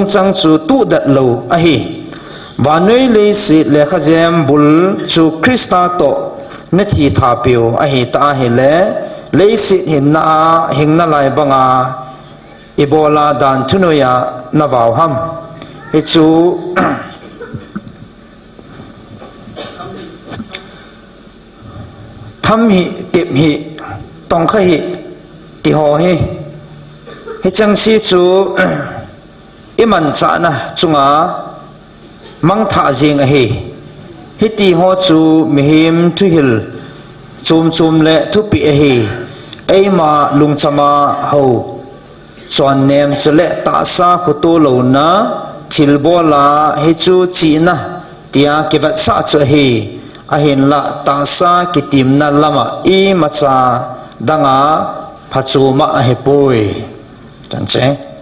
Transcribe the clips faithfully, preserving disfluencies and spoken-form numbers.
chang chu tudet lou ahi. Vannoi leiset lekhajem bul chu Christa toh nathi thapeu ahitah ahile, leiset hinna a hing nalai banga ibola dan thunoiya navau ham? Hichu tham hih, tep hih, tongkha hih, tiho hi, hichengse chu imanchahna chunga mangthah jeng ahi. Hitiho chu mihem thuhil chom chom le thupeh ahi. Eima lungchama hou chonnem chule tahsa khoto louna thilbola hichu chihna tia kivetsah chu ahi. Ahinla tahsa kitimna lama imacha danga phachom ahipoi. Chanche.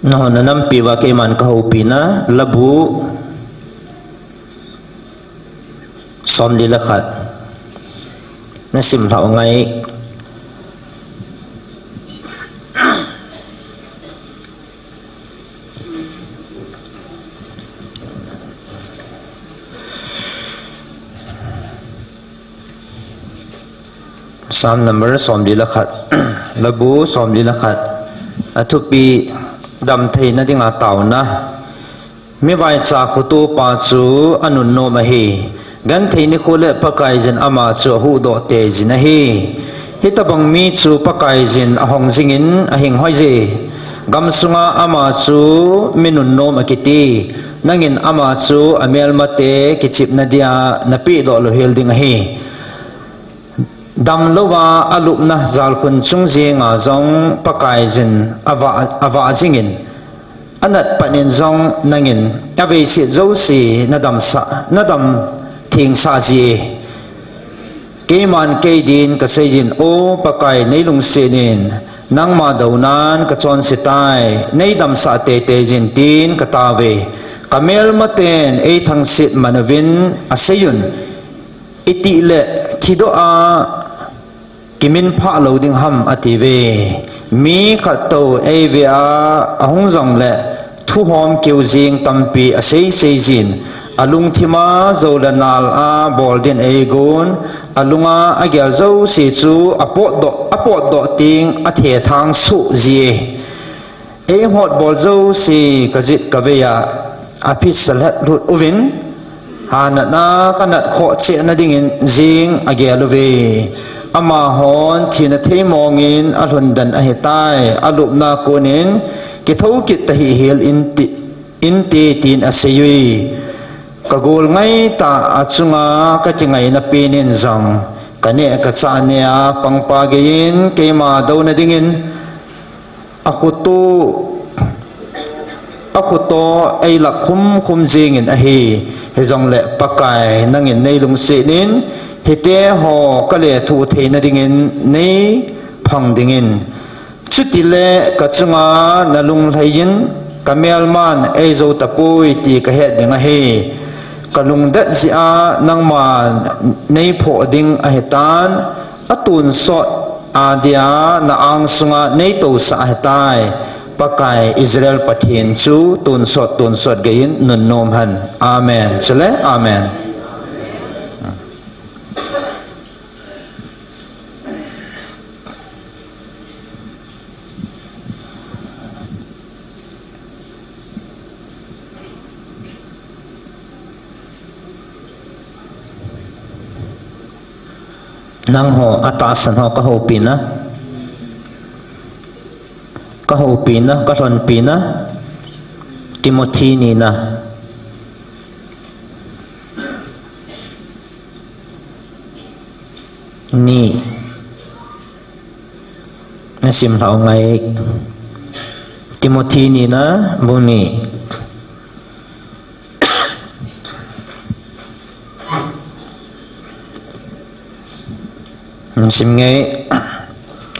Nahon nanampiuva keiman kahoupina, Labu somli le khat. Nasim lhau ngai. Psalm number somli le khat. Labu somli le khat. Athupi: Damtheina dinga taona. Mivaicha khotopa chu anunnom ahi. Genthei nikho le Pakaiyin ama chu ahuhdoh teijin ahi. Hitobang mi chu Pakaiyin ahong jingin ahing hoije. Gamsunga ama chu mi nunnom akiti. Nangin ama chu amelmate kichepna dia napehdoh louhel ding ahi. Damlouva alupna jalkhun chung jenga jong Pakaiyin avah, avah jingin, anatpat in jong nangin aveiset jouse nadamsah, nadam thengsah jie. Keiman keidin kaseijin, O Pakai, neilungsetin, nangma dounan kachonsetai, neidamsah teitei jin tin katauve. Kamelmaten eithangset man uvin aseiyun, itile thidoh a kiminphah lou ding ham atiuve. Mi khattou eivea ahung jongle thuhom keu jeng tampi aseiseijin, alungthima jou le nal a bol din eigon, alunga agel jouse chu apotdoh, apotdoh teng athethang soh jie. Eihotbol jouse kajet kaveiya aphisalhet lhut uvin, hanatna kanat khoh chehna dingin jeng agel uve. Amahon thina theimongin alhundan ahitai, alupna konin kithou kit tahih hel inte, inte tin aseiyui. Kagol ngaitah achunga kakingaina penin jong kaneh kachah nea pangpa geiyin keima douna dingin akhoto, akhoto eilap khum khum jingin ahi. Hijongle Pakai, nangin neilungsetin hiteho kalethuh theina dingin neiphang dingin. Chutile kachunga nalunglhaiyin kamelman eijou tapoi ti kahet ding ahi. Kalungdet jeh a nangma neiphoh ding ahitan, atonsot adia na-ang sunga neitousah ahitai. Pakai Israel Pathen chu tonsot tonsot geiyin nunnom hen. Amen. Chule, amen. Nangho atahsan ho kahoupina, kahoupina, kalhonpina, Timothy nina. Ni. Nasim lhau ngai. Timothy nina bung ni. Nasim ngai.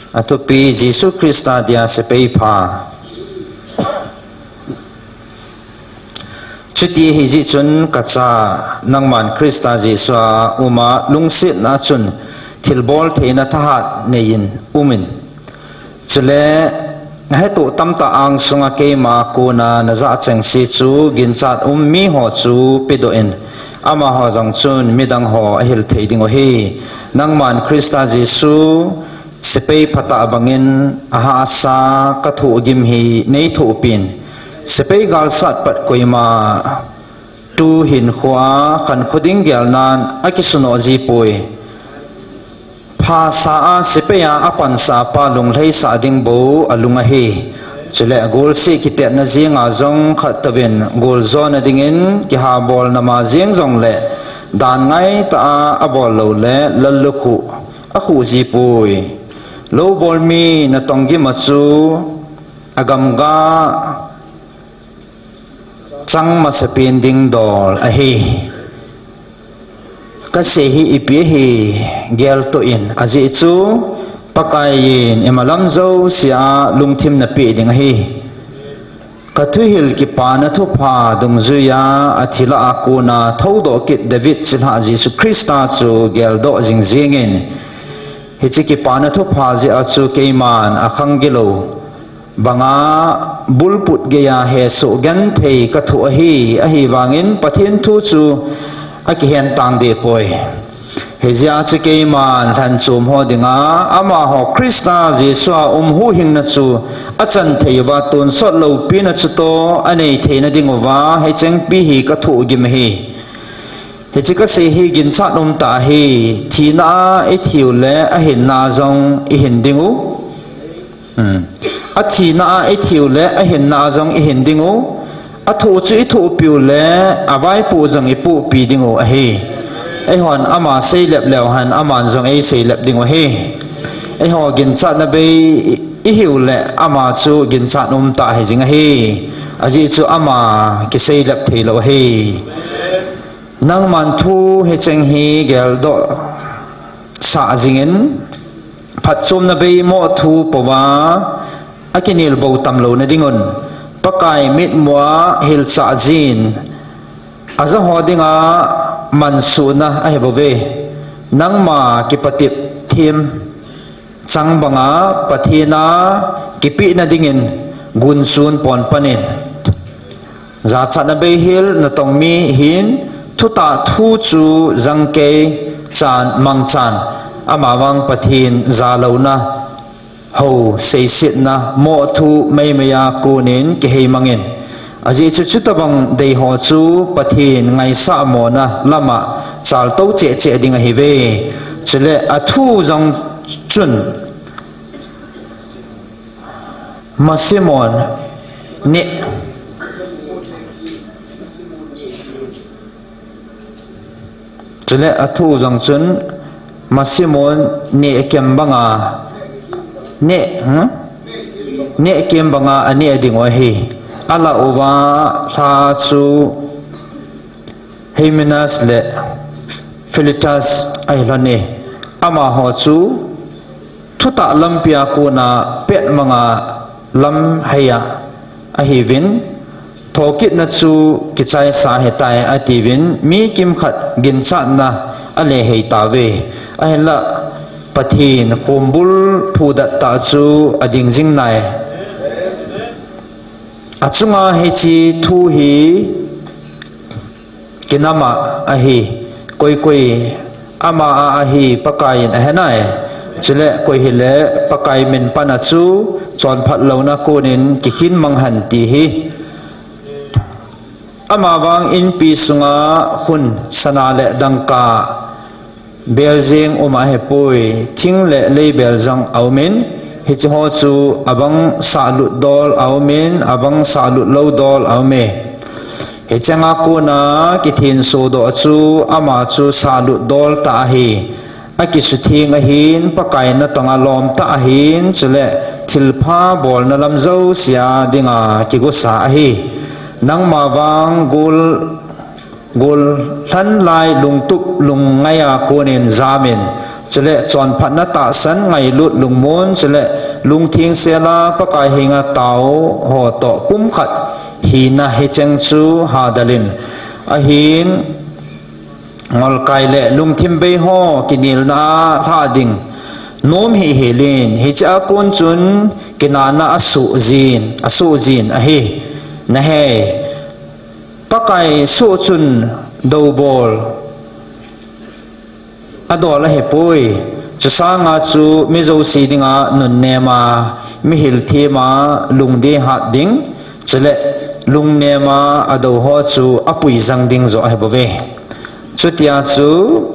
Athupi Jesu Christa dia sepai pha. Chuti ahijeh chun kacha, nangman Christa Jesu a uma lungsetna chun thilbol theina thahat neiyin umin. Chule, nahetuh tamtah angsunga keima kona najah chengse chu ginchat um miho chu pedoh in, amaho jong chun midang ho ahil thei diu ahi. Nangman Christa Jesu sepai phatah bangin ahahsa kathohgim hi neithohpin. Sepai galsat pat koima tuhin khoa khankho ding gelnan akisunoh jipoi. Phasa a sepai a apansa pa lunglhaisah ding bou alung ahi. Chule agolseh kitetna jenga jong khat touvin goljona dingin kihabolna ma jeng jongle dan ngaitah a abol loule lallukhuh akhuh jipoi. Loubol mi natong gima chu agamga chang masapen ding dol ahi. Kasei hi ipi ahi geltoh in, ajeh chu Pakaiyin imalam jousea lungthim napeh ding ahi. Kathuhil kipana thupha dungjuiya athi lah a kona thoudoh kit David chilhah Jesu Christa chu geldoh jingjingin, hiche kipana thupha jeh a chu keiman akhang gilou banga bulput geiya hesoh genthei kathoh ahi, ahivangin Pathen thu chu akihen tang dehpoi. Hijeh a chu keiman lhanchom ho dinga, amaho Christa Jesu a um huhhingna chu achan thei uva tonsot loupina chutoh anei theina dinguva hichengpi hi kathohgim ahi. Hiche kasei hi ginchat umtah ahi, thina a ithiu le ahinna jong ihin dingu. Athina a ithiu le ahinna a jong ihin dingu, athoh chu ithohpiu le avaipoh jong ipohpi dingu ahi. Eihon ama seilep leu hen aman jong eiseilep dingu ahi. Eiho ginchatna bei ihiu le ama chu ginchat umtah hijing ahi. Ajeh chu ama kiseilep theilou ahi. Nangman thu hicheng hi geldoh sah jingin, phatchomna bei moh thu pouva akinelbou tamlouna dingun, Pakai mitmua hilchah jin ajaho dinga mansuhna ahibouve. Nangma kipatep them chang banga Pathen a kipehna dingin gunchun ponpanin, jachatna beihel natong mi hin thutah thu chu jangkei chan mangchan, amavang Pathen jalouna hou seisetna moh thu meimeiya konin kiheimangin, ajeh chu chutobang deiho chu Pathen ngaisah mona lama chaltou chehcheh ding ahiuve. Chule athu jong chun masimon neh, chule athu jong chun masimon nehkem banga neh, nehkem banga aneh dingu ahi. Alah uva lha chu Hymenaeus le Philetus ahilhone, amaho chu thutah lampia kona petmanga lamheiya ahiuvin, thokitna chu kichaisa ahitai atiuvin, mi kimkhat ginchatna alehei tauve. Ahinla Pathen khombul phudattah chu ading jingnai. Achunga hiche thu hi kinama ahi, koikoi ama a ahi Pakaiyin ahenai. Chule koi hile Pakai min pana chu chonphat louna konin kikhin manghen ti hi. Amavang inpi sunga khun sana le dangka beljeng uma ahipoi, thing le lei bel jong aumin, hicheho chu abang sahlut dol aumin, abang sahlut lou dol aume. Hicheng a kona kithensodoh chu ama chu sahlut dol tah ahi. Akisutheng ahin, Pakai natonga lom tah ahin, chule thilpha bolna lam jousea dinga kigosa ahi. Nangma vang gol, gollhan lai lungtup lungngai a konin jamin, Chule chonphatna tahsan ngailut lungmon, chule lungtheng sela Pakai henga tao ho toh pumkhat hina hicheng chu hadalin. Ahin ngolkai le lungthim bei ho kinelna a lhah ding nom hih helin, hiche a kon chun kinahna asuh jin, asuh jin ahi. Nahei. Pakai suh chun dobol adol ahipoi. Chusanga chu mi jouse dinga nunnema, mi hilthema, lungdei hat ding, chule lungnema adou ho chu apui jang ding joh ahibouve. Chutia chu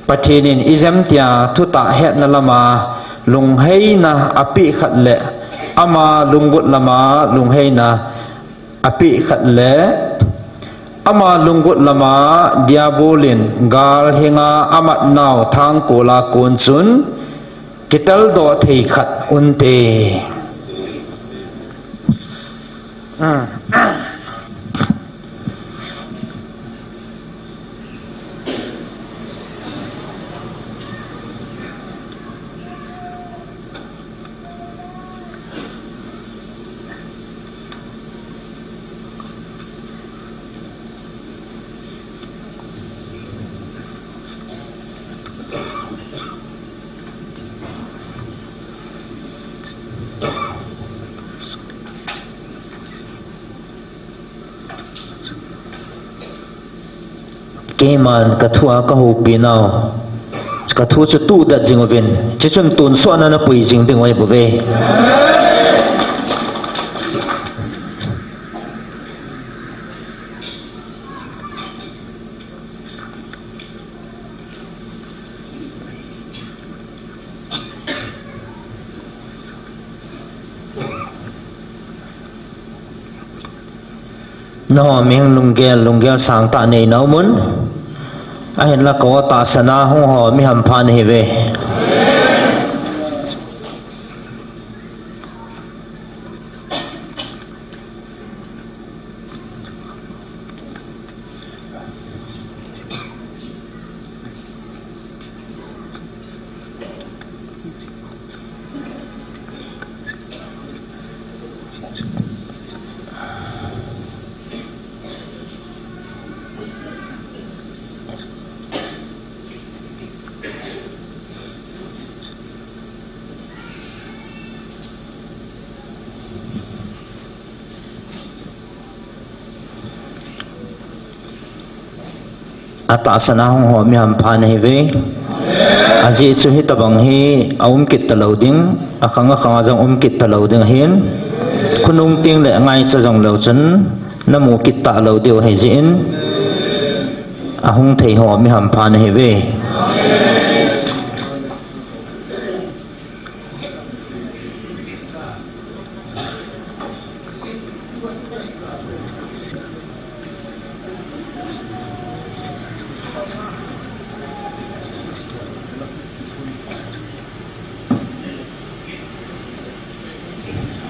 Pathen in ijemtia thutah hetna lama lungheina apeh khat le, ama lunggot lama lungheina apeh khat le, ama lunggot lama Diabol in gal henga amatnau thangkol a kon chun kiteldoh thei khat unte. Keiman kathua kahoupi nau, kathu chu tuhdet jing uvin, chuchun tonsotna napui jing ding u ahibouve. Nangho mihing lunggel, lunggel sangtah nei naum un. Ahinla koi tahsan a hung ho mi hampha nahiuve. Atahsan a hung ho mi hampha nahiuve. Ajeh chu hitobang hi aum kit talou ding, akhang akhang a jong um kit talou ding ahin, khonung teng le ngaicha jong leu chun namu kit talou diu ahi jeh in, ahung thei ho mi hampha nahiuve.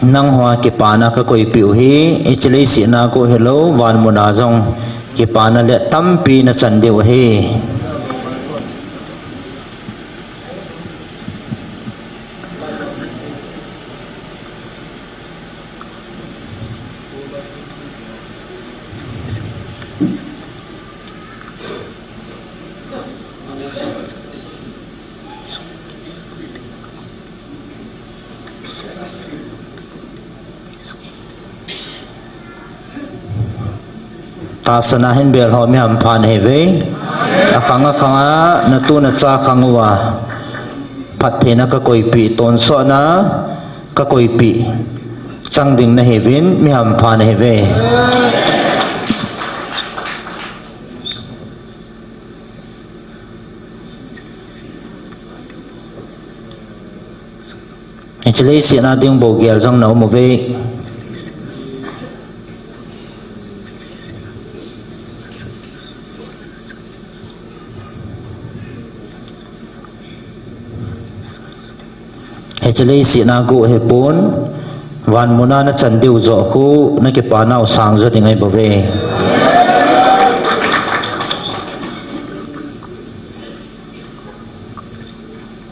Nangho a kipana kakoipeh u hi, hiche leiset a ko hilou, van mun a jong kipana le tampi nachan diu ahi. Tahsan a hin bel ho mi hampha nahiuve. Akhang akhang a natu nacha khang uva phattheina kakoipeh, tonsotna kakoipeh chang ding nahiuvin, mi hampha nahiuve. Hiche leiset a ding bou gel jong naum uve. Hiche leiset a go hipon, van mun a nachan diu joh khu nakipanau sang jo ding ahibouve.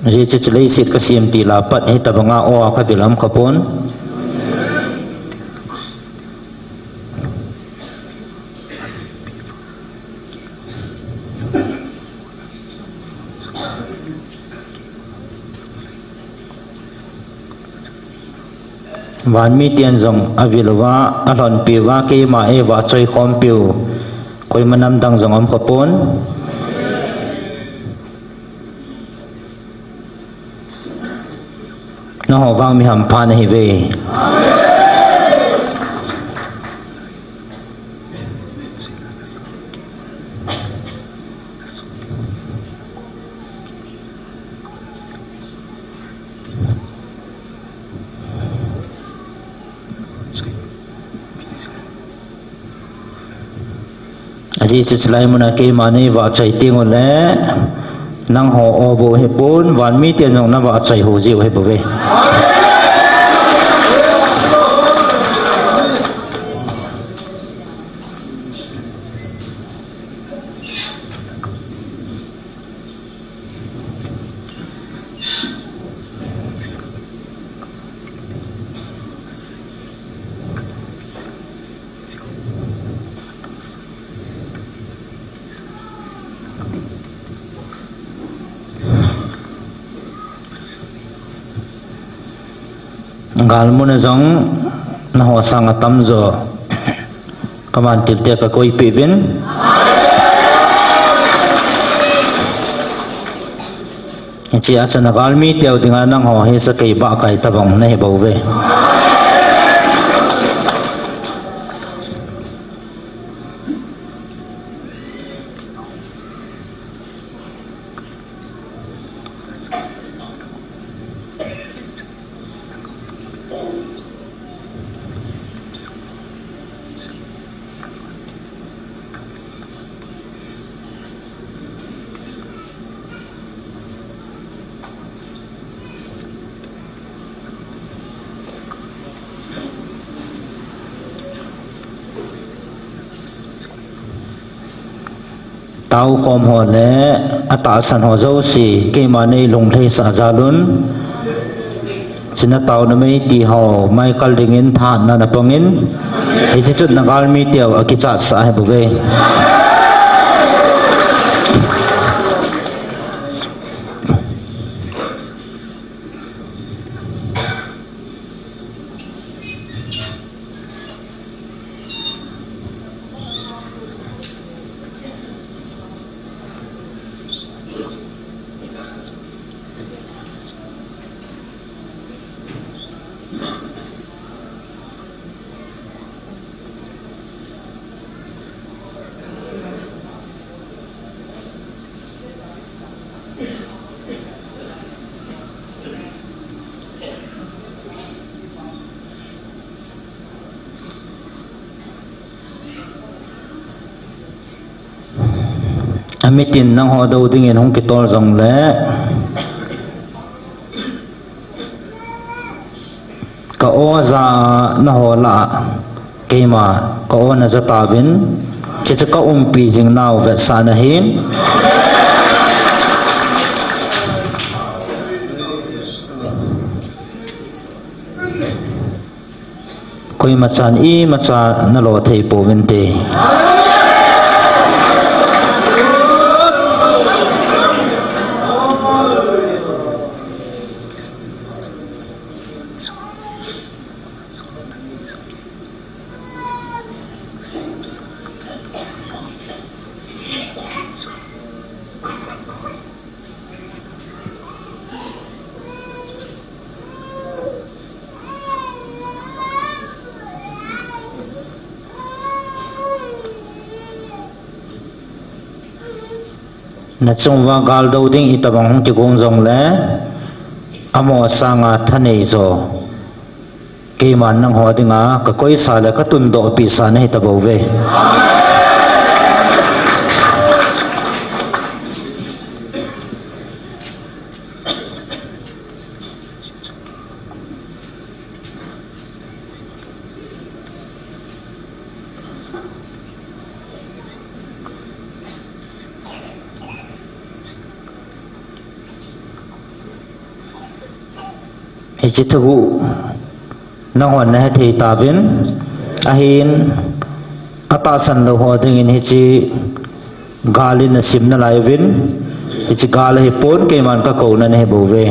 Ajeh chu chu leiset kasem til a pat hitabanga aw a kavil aum khapon. Vanmi ten jong avil uva, alhonpi uva, keima eivahchoi khompiu, koima namdang jong aum khapon. Nangho vang mi hampha nahiuve. Ajeh chu chulai muna keima neivahchoi tengule, nangho aw bou hipon, vanmi ten jong navahchoi hou jiu hibouve. Galmuna jong nangho sanga tamjo kavantil te kakoipeh uvin. Hiche a chana galmi teu dinga nangho hi sakei bahkai tabang nahibouve. Taokhom ho le atahsan ho jouse, keima neilunglhaisah jalun. Chuna taona meiti ho maikal dingin thahatna napangin, hiche chun nagalmi teu akichatsah ahibouve. Amitin nangho dou dingin hung kitol jongle, ka aw ja a nangho lah a keima ka aw naja tauvin, hiche chu ka umpi jing nau vetsahna ahi. Koimachan imacha nalo thei pouvinte. Nachung uva gal dou ding itobang hung kigong jongle, amaho sanga thanei jo keiman nangho dinga kakoisa le katundoh pehsa nahi tabouve. Hiche thuguh nanghon nahe thei tauvin, ahin atahsan lou ho dingin hiche gal in nasim nalai uvin, hiche gal ahipon keiman kakouna nahi bouve.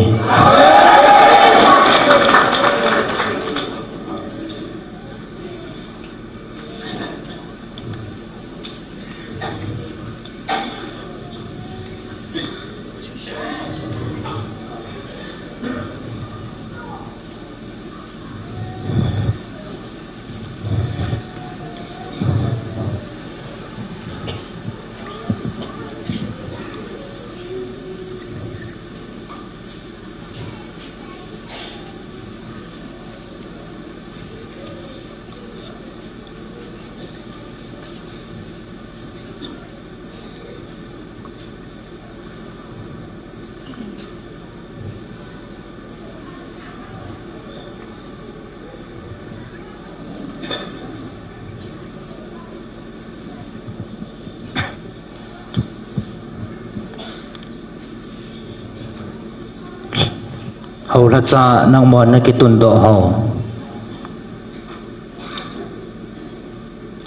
Houlhacha nangma nakitundoh ho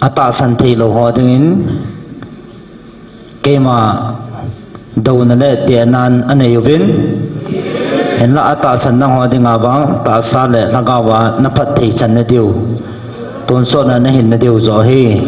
atahsan theilou ho dingin keima douna le tehnan anei uvin, hinlah atahsan nangho dinga vang tahsa le lhagaova naphatthei channa diu, tonsotna nahinna diu joh ahi.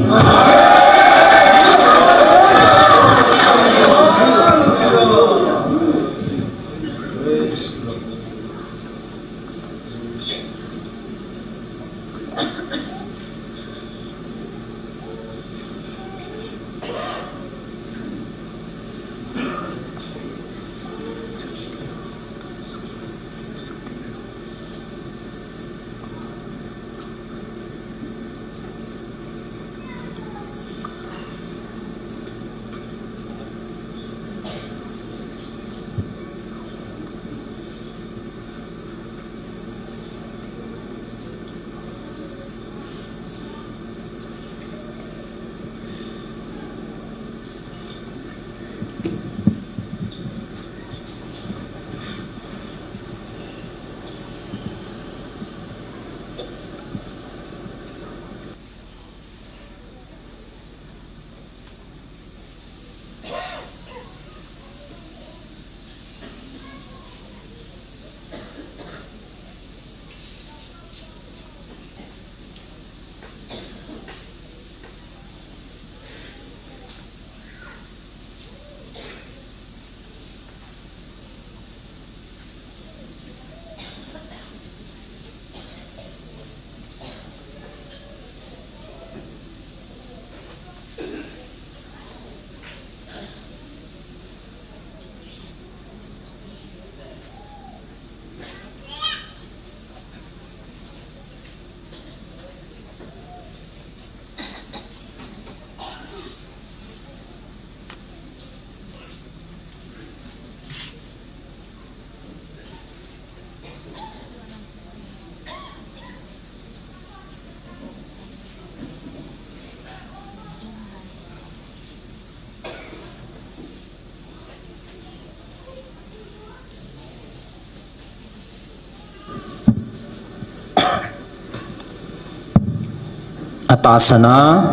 Atahsan a,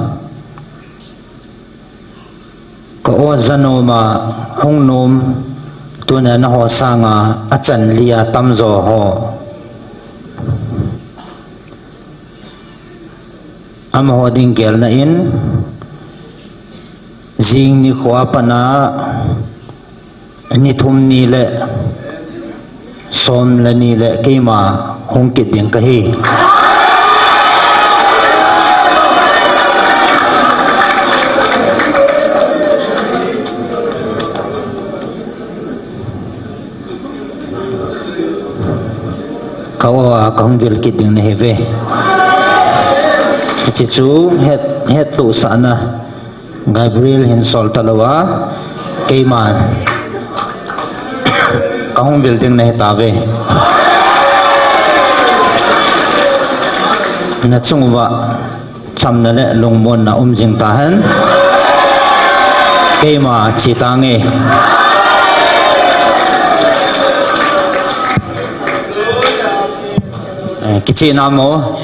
ka o janom a hung nom, tunia nangho sanga achan lia tamjo ho. Amaho ding gelna in, jing nikho a pat a, ni thum ni le som le ni le keima hung kit ding kahi. Ka o a kahung vil kit ding nahi ve. Hiche chu het, hettohsahna Gabriel hin sol talou a, keiman kahung vil ding nahi tauve. Nachung uva chamna le lungmonna um jing tahen. Keima che tange. Kicheh namo.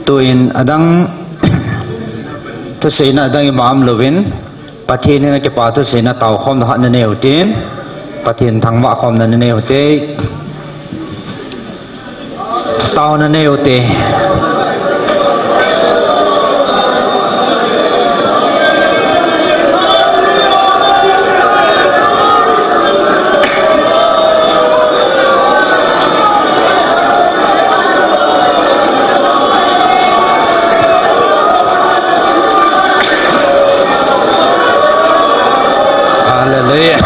Tuin adang thuseina adang ima umlouvin, Pathen henga kipa thuseina taokhomna khat nanei utin, Pathen thangvah khomna nanei ute. Taona nei ute. Hallelujah.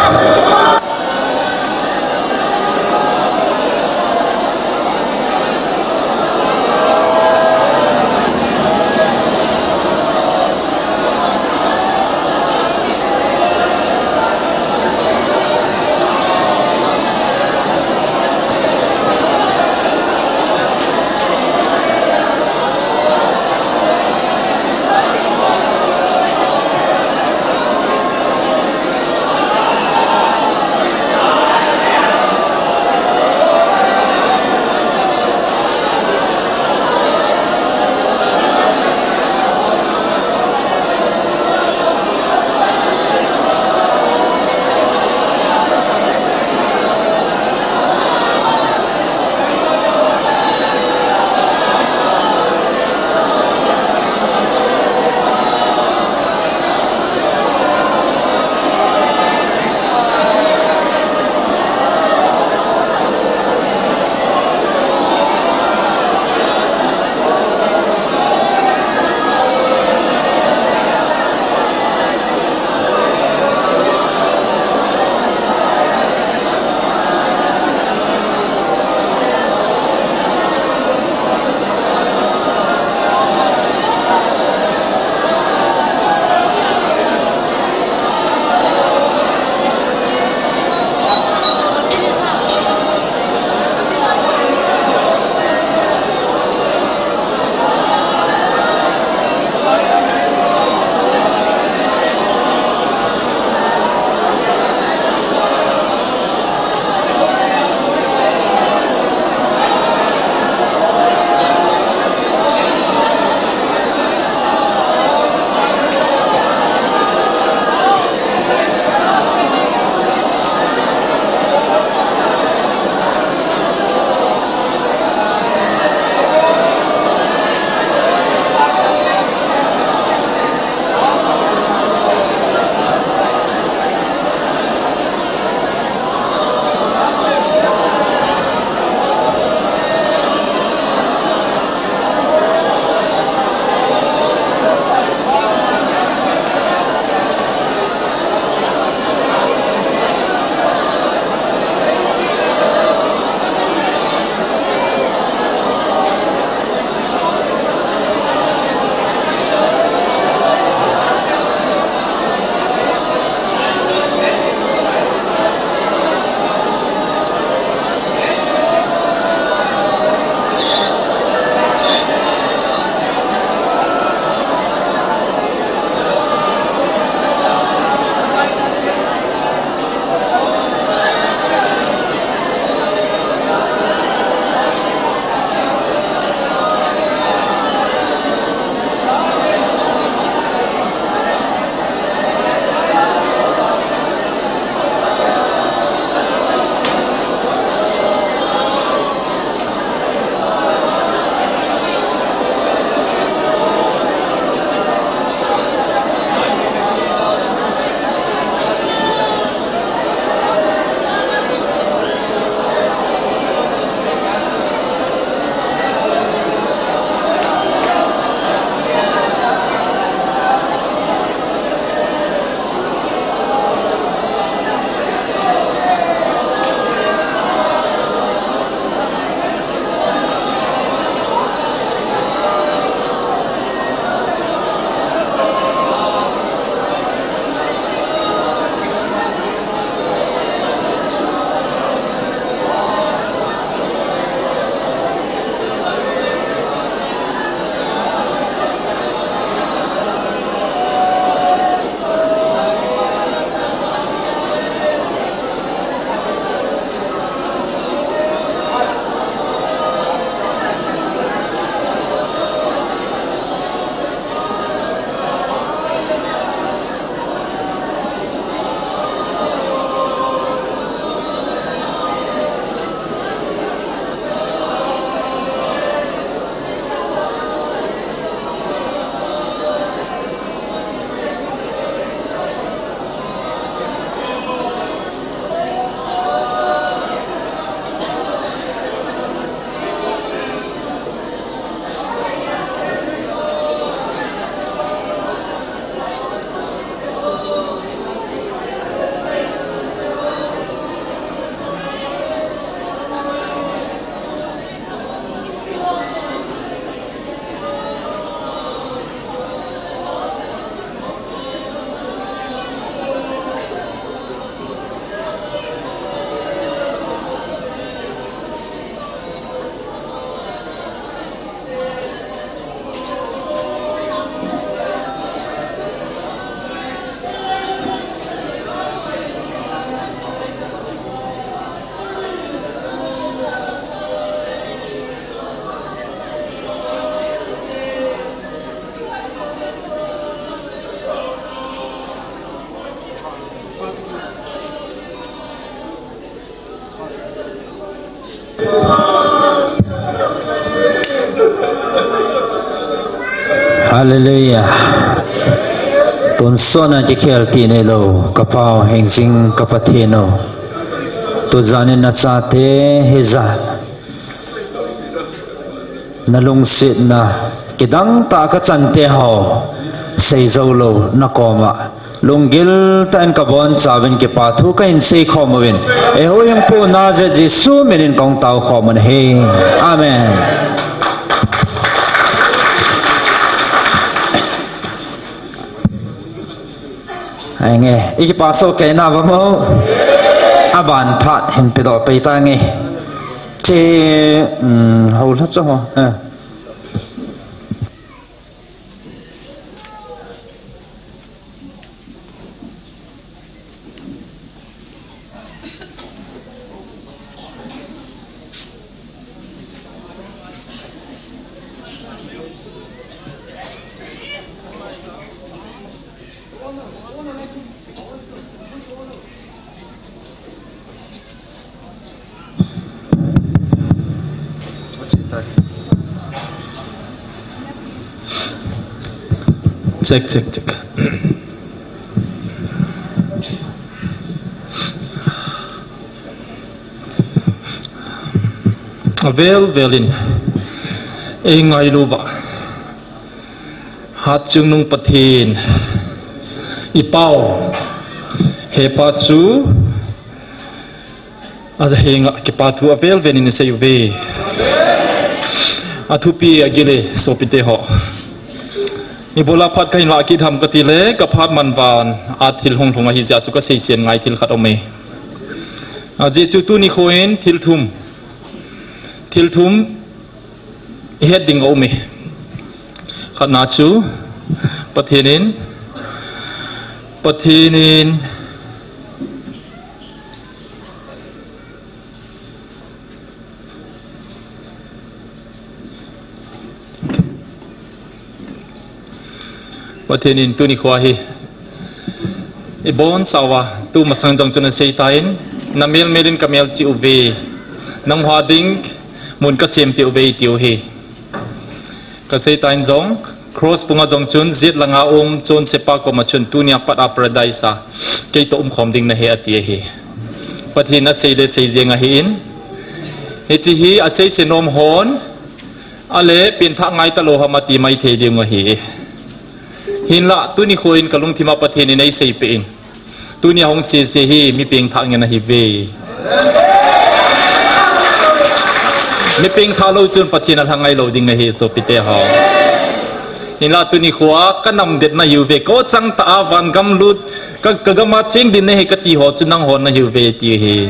Hallelujah. Tonsot a kikhel ti neilou, ka Pau, hingjing ka Pathen o. Tujan in nachate hijat, nalungsetna kidang tah a kachante ho, seijou lou nakoma lunggil tah in kabonchauvin kipa thu kahin seikhom uvin, eiho hung Pu Nazareth Jesu min in kahung taokhom u ahi. Amen. Henge, ikipa soh kei nau vem o. Aban phat hin pedoh pei tange. Che, um, houlha cho ho. Eh. Check, check, check. Avel vel in eingailu uva, Hatchungnung Pathen, i Pau, Hepa chu ahenga kipa thu avel vel in isei uve. Athupi agil e sopite ho. Ibola phat kahin lah kit ham kati le, ka phat man vang a thil hung lhung ahi jeh chun kasei chen ngai thil khat aume. Ajeh chu tuni kho in thil thum, thil thum ihet ding aume. Khatna chu Pathen in, Pathen in Pathen in tuni kho hi ibonchauva, tumasang jong chun asei tan, na mel mel in ka mel cheh uve, nang ho ding mun kasem peh uve tiu ahi. Kasei tan jong, cross punga jong chun, jet langa um chonsepa koma chun, tunia pat a paradise a keitoh umkhom ding nahi ati ahi. Pathen in asei le sei jeng ahin, hiche hi asei se nom hon, ale pengthah ngai talou ham ati maithei ding ahi. Hinlah, tuni kho in ka lungthim a Pathen in eisei peh in, tunia hung sese hi mi pengthah ngen ahi ve. Mi pengthah lou chun Pathen alha ngai lou ding ahi sopite ho. Hinlah tuni kho a ka namdet nahiuve, ka chang tah a van gam lut, ka, ka gam a cheng ding nahi kati ho chu nang ho nahiuve ti ahi.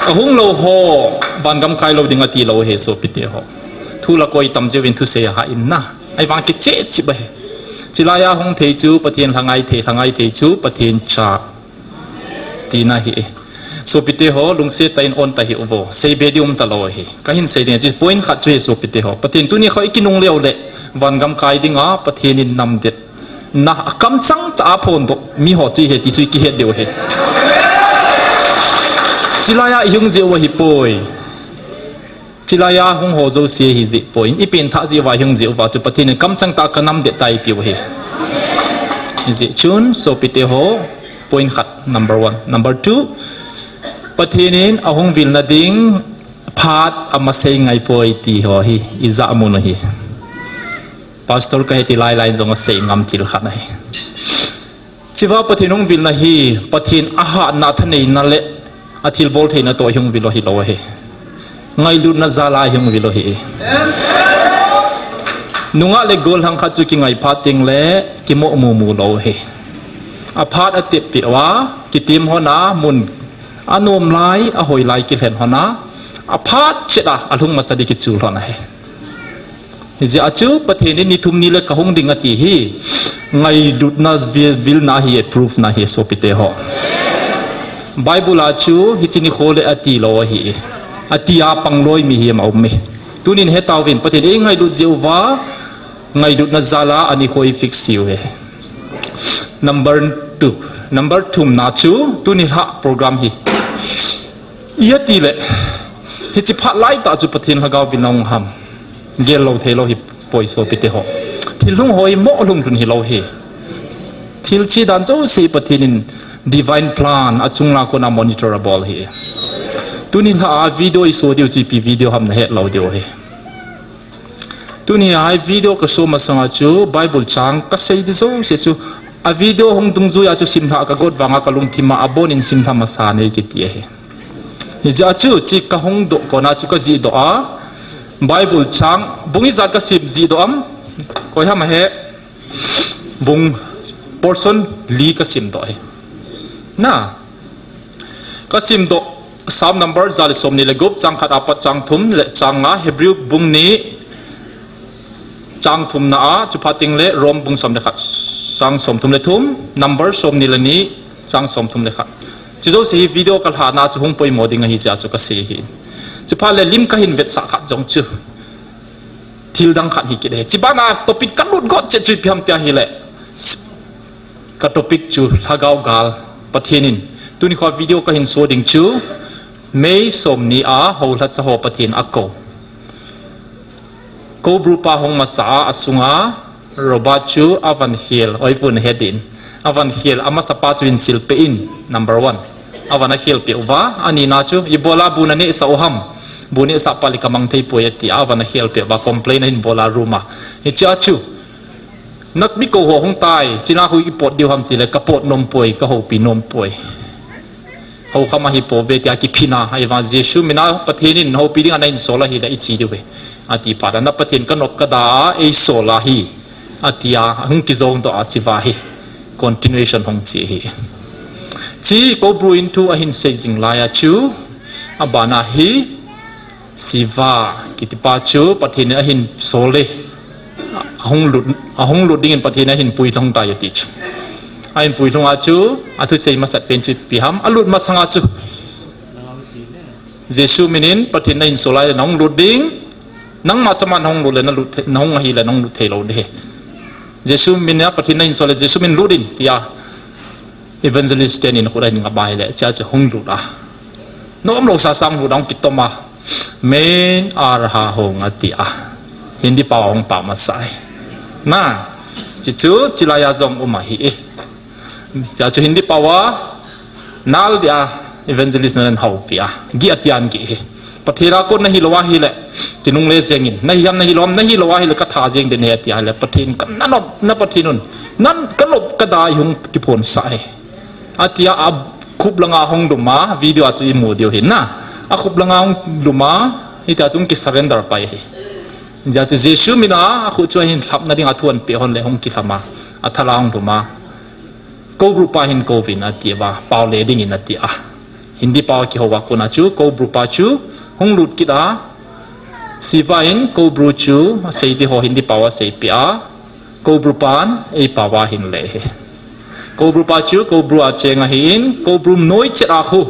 Ahung lou ho van gam kai lou ding ati lou ahi sopite ho. Thu la koi tam jeh uvin thusei ahah in na. Ahivang kicheh cheh ahi. Chilai a hung thei chu Pathen lha ngai thei, lha ngai thei chu Pathen cha tina ahi. Sopite ho, lungset tah in on tah hih uvo. Seibe ding um talou ahi. Kahin sei ding, hiche point khat chu ahi sopite ho. Pathen tuni kho i kinungle uleh, van gam kai dinga Pathen in namdetna a kamchang tah a phondoh mi ho chu ihi ti chu i kihet diu ahi. Chilai a i hung jeh u ahipoi. Chilai a hung ho jouse hi jeh poi, i pengthah jeh uva i hung jeh uva chu Pathen in kamchang tah a ka namdet tai tiu ahi. Hijeh chun sopite ho, point khat, number one. Number two, Pathen in ahung vilna ding phat amasei ngai poi ti ho hi i jahmun u ahi. Pastor kahi ti lai lai jong asei ngam thil khat ahi. Chua Pathen hung vilna hi, Pathen ahatna, thaneina le athilbol theina toh hung vil u ahilou ahi. Ngailutna jal a hung vil u ahi. Nungah le gollhang khat chu kingai phat teng le kimoh mumu lou ahi. Aphat atep peh uva, kitem hon a mun anom lai, ahoi lai kilhen hon a, aphat chet a, alhung masa ding kichul hon ahi. Hijeh a chu Pathen in ni thum ni le ka hung ding ati hi, ngailutna vil, vilna hi, proof na hi sopite ho. Bible a chu hiche nikho le ati lou ahi. Ati a pang loi mihem aum e. Tunin hetauvin Pathen in eingailut jeh uva, ngailutna jal a anikho i fix jiu ahi. Number two. Number thumna chu, tuni lha program hi. Ijeh inem itile, hiche phat laitah chu Pathen Lhagao vin nahung ham. Gel lou thei lou hi poi sopite ho. Thil lhung ho hi mo lhung lhun hilou hi. Thil che dan jouse Pathen in divine plan a chung lang a kona monitor abol hi. Tuni lha a video iso diu chu ipi video ham nahet lou diu hi. Tuni a hi video kaso masanga chu Bible chang kasei di jouse chu a video hung dungjuia chu simlha kagot vanga kalungthima abonin simlha masa nei kiti ahi. Hijeh a chu chi kahung doh kona chu kajih doh a Bible chang bung ijat kasim jih doh am? Koi ham ahe? Bung portion li kasim doh ahi. Na, kasim doh Psalm number ja le somni le gup, chang khat apat chang thum le chang nga, Hebrew bung ni chang thumna a, chuphat teng le Rom bung som le khat, chang somthum le thum, Number somni le ni, chang somthum le khat. Chi jouse hi video kalhana chu hung poimo ding ahi jeh a chu kasei hi. Chuphat le lim kahin vetsah khat jong chu thil dang khat hi kit e. Chibana topic kalut got chet chu ipi ham tia hile, ka topic chu Lhagao gal Pathen in. Tuni kho video kahin so ding chu May somni a houlhacha ho Pathen akou. Koubru pa hung masa a, asunga Robert chu avan khel, oipu nahet in. Avan khel, amasa pa chu hin silpeh in, number one. Avan akhel peh uva, anina chu, ibola bu nanehsah u ham? Bu nehsah pa le kamang thei poi ati a, avan akhel peh uva, complain ahin bol a room a. Hichea chu, na mi kou ho hung tai, china khu ipot diu ham tile, kapot nom poi, kahoupi nom poi. Houkham ahi pouve tia kiphin a, ahivang Jesu mina Pathen in houpi dinga nahin sol ahile iche diu ve. Ati phat a, na Pathen kanop kada a, eisol ahi. Atia, hung kijong doh a chiva hi. Continuation hung che hi. Chi Koubru in thu ahin sei jing laiya chu, abana hi, Siva kitipa chu Pathen in ahin sol e. Ahung lut, ahung lut dingin Pathen in ahin puilhung tai ati chu. Ahin puilhung a chu, athusei masat pen chu ipi ham, alut masanga chu, Jesu minin Pathen in ahin sol a ahile nahung lut ding, nangma chama nahung lut le nalut thei, nahung ahile nahung lut thei lou ding ahi. Jesu mina Pathen in ahin sol le Jesu min lut in tia evangelist ten in khut ahin ngap a ahile, chea chu hung lut a. Nom lou sasa hung lut a hung kitom a. Main araha hung ati a. Hindi pao a hung pao masa e. Na, chi chu, chilaiya jong um ahi e. Chea chu Hindi pao a, nal dia evangelist nan houpi a. Gih atian gih hi. Pathen a kon nahi lou ahile, kinungle jengin. Nahi ham nahi lou ham, nahi lou ahile katha jeng ding ahi ati ahile, Pathen ka nanop, na Pathen un. Nan kanop kada a ihung kiphonsah e. Atia akhup langa hung lum a, video a chu imu diu ahi na. Akhup langa hung lum a, hitia chu hung kisurrender pai ahi. Hijeh a chu Jesu mina, akhu chu ahin lhapna dinga thu ahin peh hon le hung kilham a, athal a hung lum a. Koubru pa hin kouvin ati uva, pao le dingin ati a. Hindi pao a kihou a kona chu, Koubru pa chu, hung lut kit a, Siva in Koubru chu, asei di ho Hindi pao a seipeh a, Koubru pan, eipao a ahin le hi. Koubru pa chu, Koubru a cheng ahin, Koubru noi chet a khu.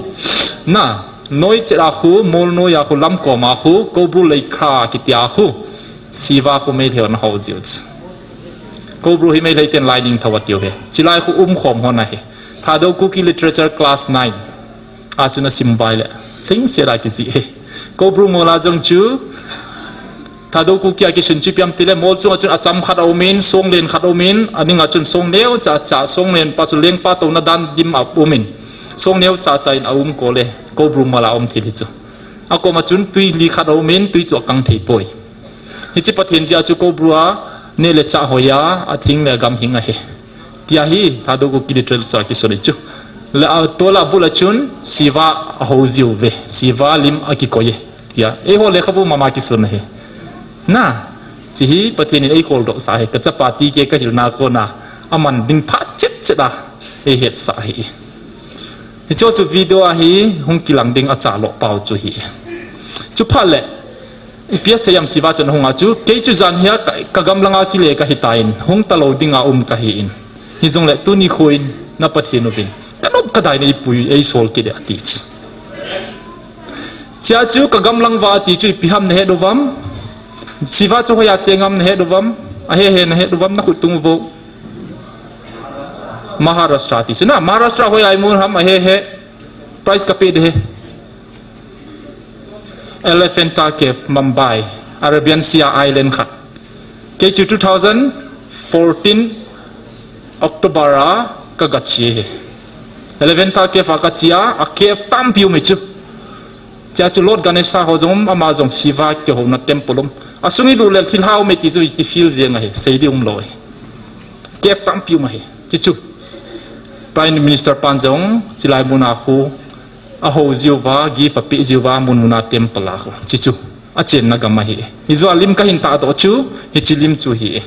Na, noi chet a khu, mol noi a khu, lamkom a khu, Koubru leikha kiti a khu. Siva khu Meitei hon ahou jiu chu. Koubru hi Meitei ten lai ningthou atiu hi. Chilai khu umkhom hon ahi. Thadou Kuki Literature Class nine a chun asim vai le. Lhingset a kijih hi. Koubru ngol a jong chu Thadou Kuki a kisun chu ipi ham tile mol chunga chun acham khat aumin, songlen khat aumin, aninga chun song neocha cha, songlen pa chu lengpa touna dan dim aumin. Song neocha cha in aum kol e. Koubru ngol a um thil hi chu. Akoma chun tui li khat aumin, tui chu akang thei poi. Hiche Pathen jeh a chu Koubru a neh le chah hoi a, athing le agam hing ahi. Tia hi Thadou Kuki Literature a kisun ahi chu. Le atol a bul a chun Siva ahou jiu ve. Siva lim akikoi e. Tia. Eiho lekhabu mama kisun ahi. Na, chi hi Pathen in eikholdoh sah ahi. Kachapa tike kahilna kona aman ding phat chet chet a eihetsah ahi. Hiche chu video a hi hung kilang ding acha lou pao chu hi. Chuphat le, ipi asei ham Siva chun ahung a chu, kei chu jan hia ka, kagamlanga kile kahitan, hung talou dinga um kahin. Hijongle tuni kho in, na Pathen uvin, kanop kadai in eipui, eisol kit e ati chu. Chea chu kagamlang uva ati chu ipi ham nahet uvam? Siva chu hoiya cheng ham nahet uvam? Ahehe nahet uvam, nakhut tung uvo. Maharashtra ti chu na, Maharashtra hoiya imu ham, ahehe. Prize kapeh ding ahi. Elephanta Cave, Mumbai, Arabian Sea Island khat. Kei chu two thousand fourteen October a ka ga che hi. Elephanta Cave a ka che a, a cave tampi um hi chu. Chea chu Lord Ganesha ho jong um, ama jong Shiva kihouna temple um. Asung i lut leh thilha um e ti chu i ti feel jeng ahi, sei ding um lou ahi. Cave tampi um ahi. Chi chu Prime Minister pan jong chilai mun a khu a ho jiu va, gift a pe jiu va, mun mun a temple a khu. Chi chu a chenna gam ahi. Hi jua lim ka hin tahdoh chu, hichi lim chu hi.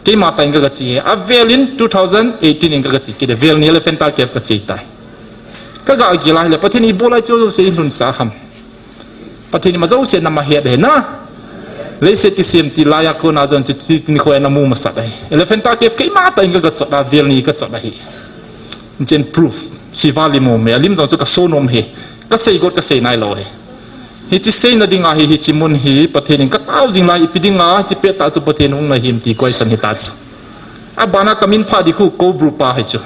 Keima tah in ka ga che hi. A vel in two thousand eighteen in ka ga che kit e. Vel ni Elephanta Cave ka che tai. Ka ga gel a hile, Pathen in i bol lai chu jouse i lhunsa ham. Pathen in ima jouse na ma het ahi na. Leiset kisem ti lai a kona jong chu chi nikho a na mu masat ahi. Elephanta Cave keima tah in ka ga chot a, vel ni ka chot ahi. Chen proof. Shiva lim um e, a lim jong chu ka so nom e. Ka sei got ka sei nai lou e. Hichi seina ding ahi, hichi mun hi Pathen in ka tao jing lai, ipi ding a hichi pet tah chu Pathen hung na him ti question hi ta chu. A bana ka min pha di khu Koubru pa hi chu.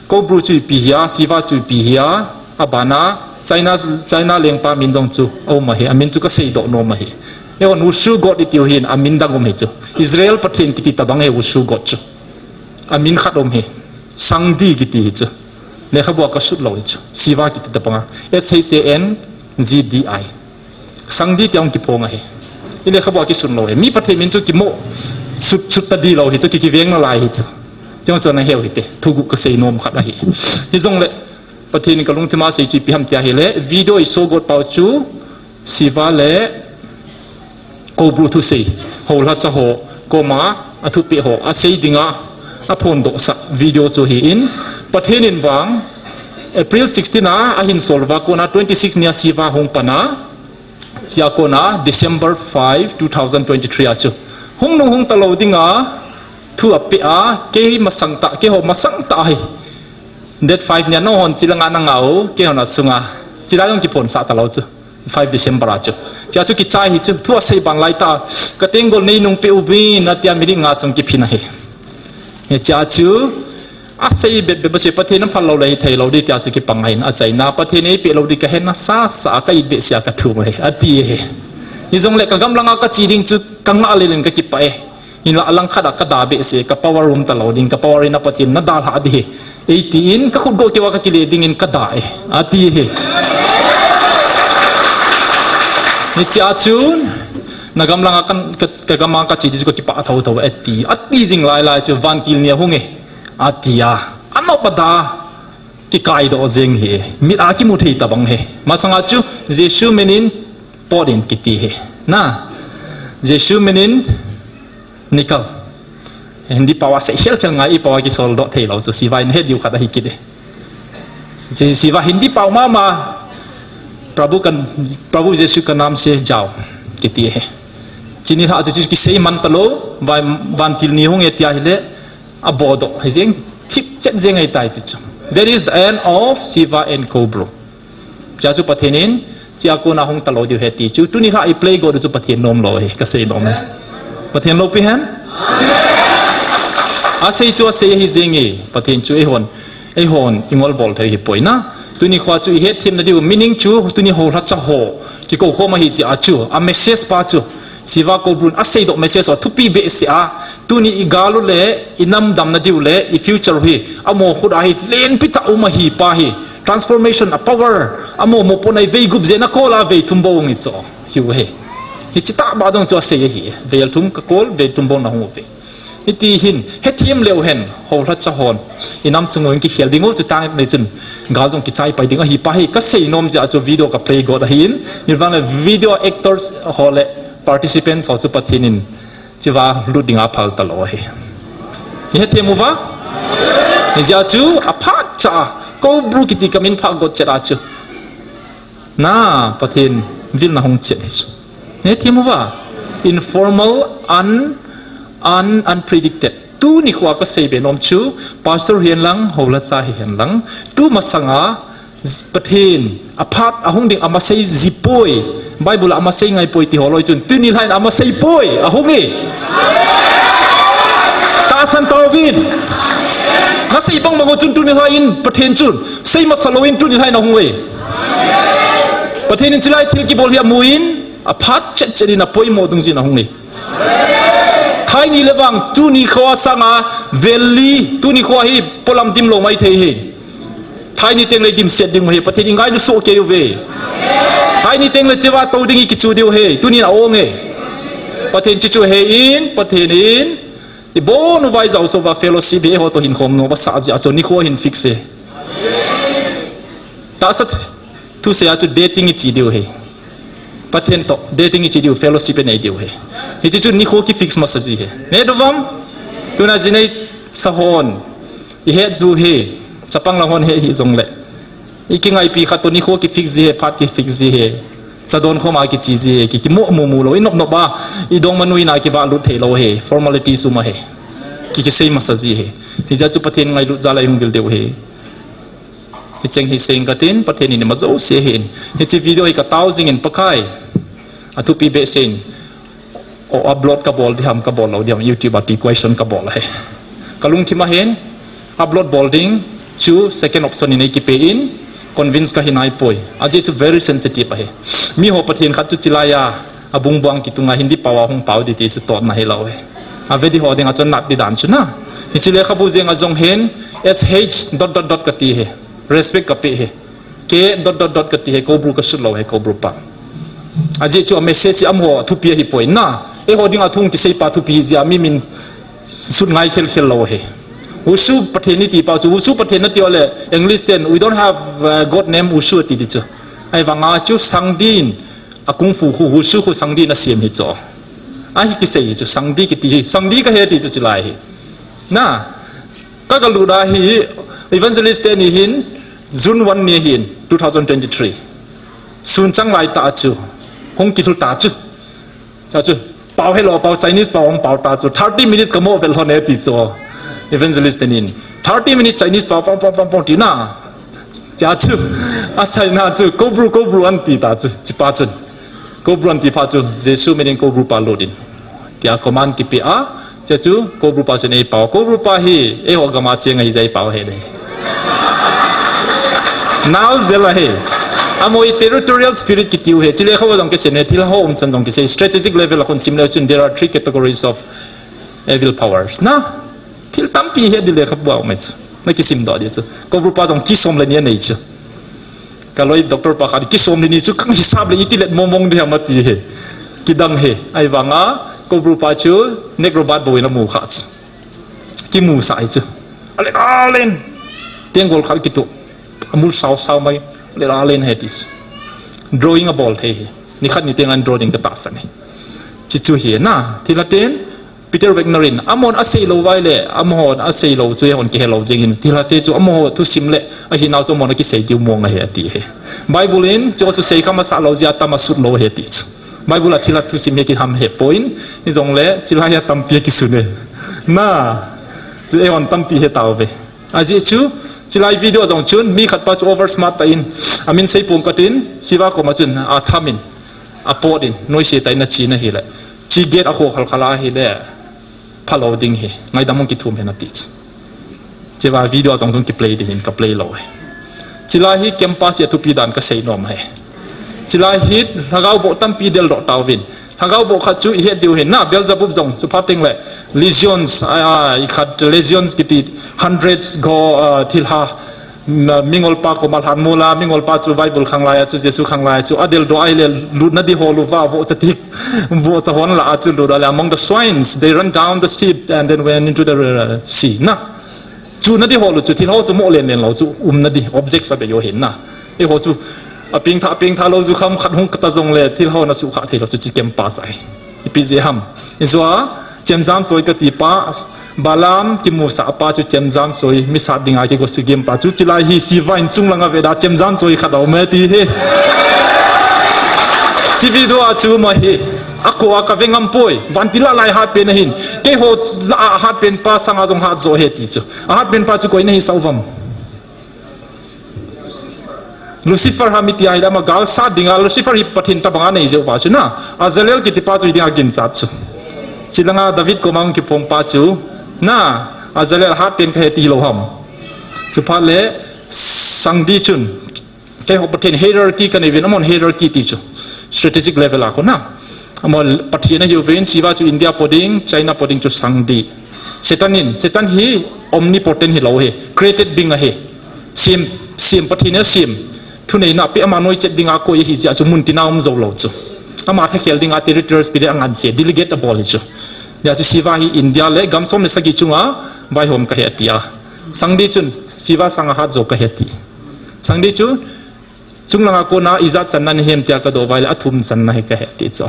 Koubru chu ipi hia, Shiva chu ipi hia, a bana China, China lengpa min jong chu a um ahi, a min chu ka seidoh nom ahi. Eihon Wushu God i tiu hin a min dang um hi chu. Israel Pathen kiti tabang hi Wushu God chu. A min khat um hi. Sangdi kiti hi chu. Lekhabua ka sut lou hi chu. Shiva kiti tabang a. S H A N G D I. Sangdi tia hung kiphong ahi. I lekhabua kisun lou hi. Mi Pathen min chu kimo sut, sut ta di lou hi chu, ki, kiveng nalai hi chu. Chong chon a heu hi te. Thugu ka sei nom khat ahi. Hi jong le Pathen in ka lungthim a sei chu ipi ham tia hile, video i so got pau chu Shiva le Koubru thusei, houlhacha ho koma a thupeh ho a sei dinga a phondoh sah video chu hi in, Pathen in vang April sixteen a a hin sol uva kona twenty six nia Shiva hung pan a, chia kona December five, two thousand twenty-three a chu hung nung hung ta lou dinga thu a peh a, kei masang tah, keiho masang tah hi. Date five nia nahon chilanga na ngah u, keihon a sunga. Chila jong kiphonsah ta lou chu. Five December a chu. Chia chu kichai hi chu. Thu a sei ban lai ta. Ka tenggol nei nung pe uvin, atia minute nga sung kiphin ahi. Hichia chu. A sei bep bep a chu Pathen in phal lou le hi thei lou di tia chu kipang ahin. A chaina Pathen in ei pe lou di ka hen a sa sa ka it behseh a ka thum ahi. Ati ahi. Hijong le ka gamlanga ka che ding chu ka ngah lel in ka kipah e. Hinla alangkhat a ka da behseh, ka power um ta lou ding, ka power in a Pathen na dalha di hi. Eighty in ka khut go keu a ka kile ding in ka da e. Ati hi. Hichia chun, na gamlanga ka, ka, ka gama ka che di chu ka kipah thotho e ati. Ati jing lai lai chu vantil nia hung e. Ati a. Anop a da. Kikaidoh jeng hi. Mit a kimu thei tabang hi. Masanga chu, Jesu min in pot in kiti hi. Na. Jesu min in nikal. Hindi pao a sei khel khel ngai, i pao a kisoldoh thei lou chu, Shiva in he diu khat ahi kit e. Si-, Shiva Hindi pao mama, Prabhu ka, Prabhu Jesu ka naam se jao, kiti e. Chini lha chu chu kisei man ta lou, van, vantil ni hung e tia hile, a bodoh, hi jeng, thip chet jeng ahi tai chu chu. That is the end of Shiva and Koubru. Chia chu Pathen in, chia kona hung ta lou diu ahi ti chu. Tuni lha i play got chu Pathen nom lou ahi, ka sei nom e. Pathen loupi hen? A sei chu a sei ahi jeng e, Pathen chu eihon, eihon i ngol bol thei hi poi na. Tuni khoa chu i hetthem na diu, meaning chu tuni houlhacha ho, kikou khom ahi chia chu, a message pa chu. Shiva Koubru in a seidoh message a thupi behseh a, tuni i gal u le, i nam damna diu le, i future hi, amaho khut a hi, lenpi tah um ahi pa hi, transformation a power, amaho mopohna i vei gup jeh in a kol a vei thum bou hung hi chu, hiu hi. Hichi tah ba dong chu a sei ahi, vei thum ka kol, vei thum bou na hung uve. Hiti hin, hetthem leu hen, houlhacha hon, i nam sung u in kikhel ding u chu tang nei chun, gal jong kichai pai ding ahi pa hi, ka sei nom jeh a chu video ka play got ahin, nivang le video actors ho le, participants ho chu Pathen in chiva lut dinga phal ta lou ahi. I hetthem uva? Hijeh a chu a phat cha a, Koubru kiti ka min pha got chet a chu. Na, Pathen vilna hung chet hi chu. I hetthem uva? Informal, un-, un-, unpredicted. Tuni khoa ka sei be nom chu, pastor hihen lang, houlhacha hihen lang. Tu masanga, Pathen, a phat, a hung ding, ama sei ji poi. Bible a ama sei ngai poi ti ho loi chun. Tuni lha in ama sei poi, a hung e. Tahsan tauvin. Na sei bang bang u chun tuni lha in, Pathen chun. Sei masa lou in tuni lha in a hung e. Pathen in chilai thil kibol hi a mu in, Aphat chet chet in apoimo dungjuiyin ahung e. Thaini le vang tuni kho a sanga valley, tuni kho hi polam dim lou maithei e. Thaini teng le dimset ding u ahi, Pathen in ngailu soh kei uve. Thaini teng le cheva tou ding i kichu diu ahi, tunin a-ong e. Pathen chu chu ahin, Pathen in ibon uva ijao sova fellowship hi eiho toh hin khom nom asah jeh a chu nikho hin fix e. Tahsa thusei a chu dating ichi diu ahi. Pathen toh dating ichi diu, fellowship inei diu ahi. Hiche chu nikho ki fix masa ji ahi. Neh diu vem? Tuna jinei sa hon ihet ju ahi, chapang lang hon he hijongle, ikingaipi khat toh nikho ki fix ji ahi, phat ki fix ji ahi. Cha don khom a kichi ji ahi, ki, kimo mumu lou, inop nop a, idongmanu in a kivah lut thei lou ahi, formality sum ahi. Ki, kisei masa ji ahi. Hijeh chun Pathen ngailut jal a ihung vil diu ahi. Hicheng hi seiyin katin, Pathen in ima jouse ahin. Hiche video hi katao jingin Pakai, athupi behseh in. O, upload kabol ding ham, kabol lou ding ham, YouTube a ti question kabol ahi. Kalungthim ahin, upload bol ding chu second option in eikipe in, convince kahi naipoi. Ajeh chu very sensitive ahi. Miho Pathen khat chu chilai a, abung buang kitunga Hindi pao a hung pao ding ti chu totna hilou ahi. Ave ding ho dinga chu nat ding dan chu na. Hiche lekhabu jeng a jong hin, S H dot dot dot kati ahi. Respect kape ahi. K dot dot dot kati ahi, Koubru kasut lou ahi, Koubru pa. Ajeh chu a message hi amaho thupi ahipoi na. Eiho dinga thu kisei pa thupi hijeh a mi min sut ngai khel khel lou ahi. Wushu Pathen iti pa chu, Wushu Pathen nati uleh, English ten, "We don't have, uh, God name Wushu," ati ding chu. Ahivanga chu Sangdi in, a kung fu khu, Wushu khu Sangdi in asem ahi chu. Ahi kisei hi chu, Sangdi kiti hi, Sangdi kahi ti chu chilai hi. Na, Ka, kalut a hi, Evangelist teni hin, June one ni hin, two thousand twenty-three. Sun chang lai tah chu, hung kilhut ta chu. Cha chu, pao helou, pao Chinese pao hung pao ta chu. Thirty minutes kamo vel lhon e ti chu. Evangelist tenin. Thirty minutes Chinese pao, pao, pao, pao, pao ti na. Cha chu, a China chu, Koubru, Koubru anti ta chu, chi pa chun. Koubru anti pa chu, Jesu minin Koubru pa lut in. Tia command kipe a, che chu, Koubru pa chu nei pao. Koubru pa hi, eiho gam a cheng ahi jeh a pao ahi le. Nao jel ahi. Amaho hi territorial spirit kiti u ahi. Chule kho jong kisem e, thil ho um chan jong kisei. Strategic level a khun sim le chun, there are three categories of evil powers. Na, thil tampi he ding le kha bou mai chu. Na kisim doh ding chu. Koubru pa jong ki som le ni anei chu. Ka loi doctor pa khat, ki som le ni chu kang hisap le iti let mong mong ding ham ati ahi. Kidang ahi. Ahivanga, Koubru pa chu, Necrobat bou in amu kha chu. Kimusah ahi chu. Alen, alen. Tenggol khat kituh. Amul sao sao mai. Alen, alen ahi ti chu. Drawing abol thei ahi. Nikhat niteng in draw ding katahsan ahi. Chi chu ahi na. Thilha ten, Peter Wagner in, amahon asei lou vai le, amahon asei lou chu eihon kihe lou jeng in, thilha te chu amaho thusim le, ahinau chu amahon akisei diu mong ahi ati ahi. Bible in, chu chu sei kha masa lou jeh a tam asut lou ahi ati chu. Bible a thilha thusim hi kiham ahi poi, hijongle, chilai a tampi akisun e. Na, chu eihon tampi he tauve. Ajeh chu, chilai video jong chun, mi khat pa chu over smart tah in, amin sei pong katin, Siva koma chun, atham in, apot in, noise tah in achi na ahile. Chi gate a kho khal khal a ahile, phalou ding ahi, ngaidam hung kithum hen ati chu. Cheva video jong jong kiplay ding hin, kaplay lou ahi. Chilai hi campus a thupi dan kasei nom ahi. Chilai hi lhagao boh tampi deldoh tauvin. Lhagao boh khat chu ihet diu ahi na, Beelzebub jong chu phat teng le. Legions, a, a, ikhat legions kiti hundreds go, a, thilha. Ma-, mingol pa koma lhan mol a, mingol pa chu Bible khang lai a chu, Jesu khang lai a chu, adeldoh ahile lutna di hol uva, vohcha tik, vohcha hon lah a chu lut a le, among the swines, they ran down the steep and then went into the, uh, sea. Na. Chuna di hol u chu, thil ho chu mo len len lou chu, umna di, objects abei u ahi na. Eiho chu, apengthah, apengthah lou jukham khat hung kata jongle, thil ho na suhkhah thei lou chu, chi campus ahi. Ipi jeh ham. Ijeh a, chemjam choi kati pa, Balaam kimusah pa chu chemjam choi, mi sat dinga kigo sigim pa chu, chilai hi Siva in chunglang a ve da, chemjam choi khat a um e ti ahi. Chi video a chu um ahi, ako a kave ngam poi, vantil a lai hatpen ahin, keiho lah a hatpen pa sanga jong hat jo ahi ti chu. Ahatpen pa chu koi nahi sah uvam. Lucifer ham iti ahile ama gal sat dinga, Lucifer hi Pathen tabang a nei jeh uva chu na. Azalel kiti pa chu hiding a ginchat chu. Chilanga David koma hung kiphong pa chu. Na, Azalel hatpen kahi ti lou ham. Chuphat le Sangdi chun. Keiho Pathen hierarchy kanei uvin, amahon hierarchy ti chu. Strategic level a kona. Amaho Pathen ahiuvin, Shiva chu India po ding, China po ding chu sang ding. Satan in, Satan hi omnipotent hilou ahi, created being ahi. Sem, sem Pathen in asem. Thuneina pe ama noichet dinga koi ahi jeh chu muntina um jou lou chu. Ama thakhel dinga territories pe ding angansei, delegate abol ahi chu. Hijeh chu Shiva hi India le gam som le sagi chunga vaihom kahi ati a. Sang ding chun Shiva sanga hat jo kahi ati. Sang ding chu Chunglanga kona ijat channa nahi em tia kadoh uva ahile athum channa hi kahi ati chu.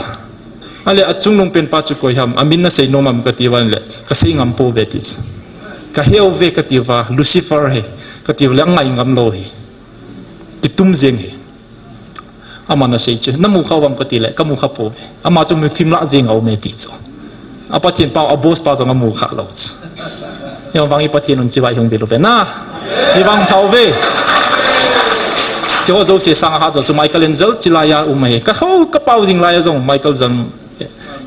Ahile achungnung penpa chu koi ham, amin nasei nom am kati uva ahile, kasei ngam pouve ati chu. Kahe uve kati uva, Lucifer ahi, kati uva le angai ngam lou ahi. Kitum jeng ahi. Aman asei chu, namu kha uvam kati le, kamu kha pouve. Ama chu muthim lah jeng a um e ati chu. A Pathen pa, a boss pa jong amu kha lou chu. Hijeh vang i Pathen un chibai hung bil uve na. Hijeh vang thau ve. Hiche ho jouse sanga hat jo chu Michelangelo chilai a um ahi. Ka ho, ka pao jing lai a jong Michael jong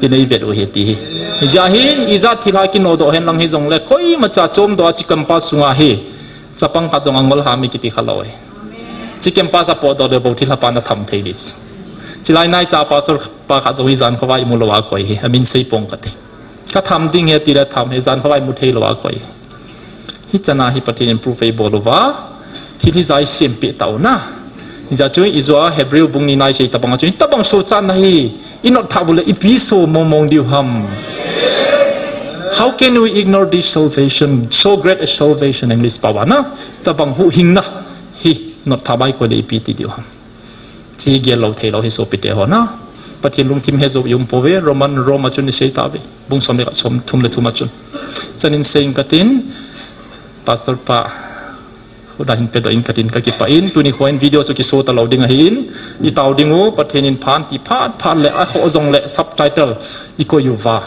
inei vet u ahi ti hi. Hijeh hin, ijat thil a kinodoh hen lang hijongle, koimacha chomdoh a chi campus sunga hi. Chapang khat jong angol ham kiti kha lou ahi. Chi campus a potdoh le bou thilha pa na tham thei ding. Chilai naicha pastor pa khat jong hi jan khovah imu lou a koi ahi, amin sei pong kati. Ka tham ding ahi tile tham ahi, jan khovah imu thei lou a koi ahi. Hichan a hi Pathen in proof eibol uva, thil hijat hi sempeh tau na. Hijeh chun ijou a Hebrew bung ni na isei tabang a chun, hitabang sochatna hi, inot thah bou le ipi so mong mong diu ham. How can we ignore this salvation, so great a salvation, English pao a na? Tabang huhhingna hi not thah bai koi le ipi ti diu ham. Chi gel lou thei lou hi sopite ho na. Pathen lungthim he jou i um pouve, Roman, Roma chun isei tauve. Bung som le khat, som thum le thum a chun. Chanin sei ing katin, Pastor pa, huda hin pedoh ing katin kakipah in, tuni kho in video chu kiso talou ding ahin, itao ding u, Pathen in phan ti phat phat le, akhoh jongle subtitle ikoi uva,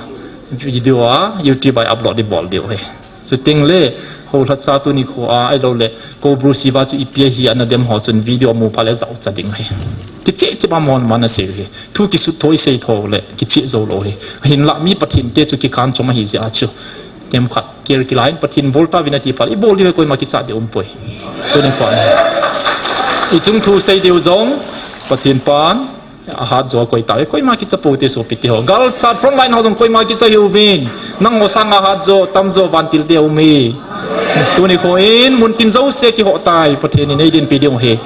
video a, YouTube a i upload ibol diu ahi. Chuteng le, houlhacha tuni kho a, ahilou le, Kobru Shiva chu ipi ahi ana dem ho chun video amu phat le jaocha ding ahi. Kicheh cheh a mon man asei ahi. Thu kisut tho isei tho le, kicheh jou lou ahi. Hinlah mi Pathen te chu kikan chom ahi jeh a chu. Themkhat, care kila in Pathen bol tauvin ati phat le, ibol diu ahi koima kichat ding um poi. Tuni kho a. Ichung thu sei diu jong, Pathen pan, ahat jo koi tauve, koima kicha poute sopite ho. Galsat frontline ho jong koima kicha hiuvin. Nangho sanga hat jo, tam jo, vantil te um ahi. Tuni kho in, muntin jouse kiho tai, Pathen in eidinpi ding ahi.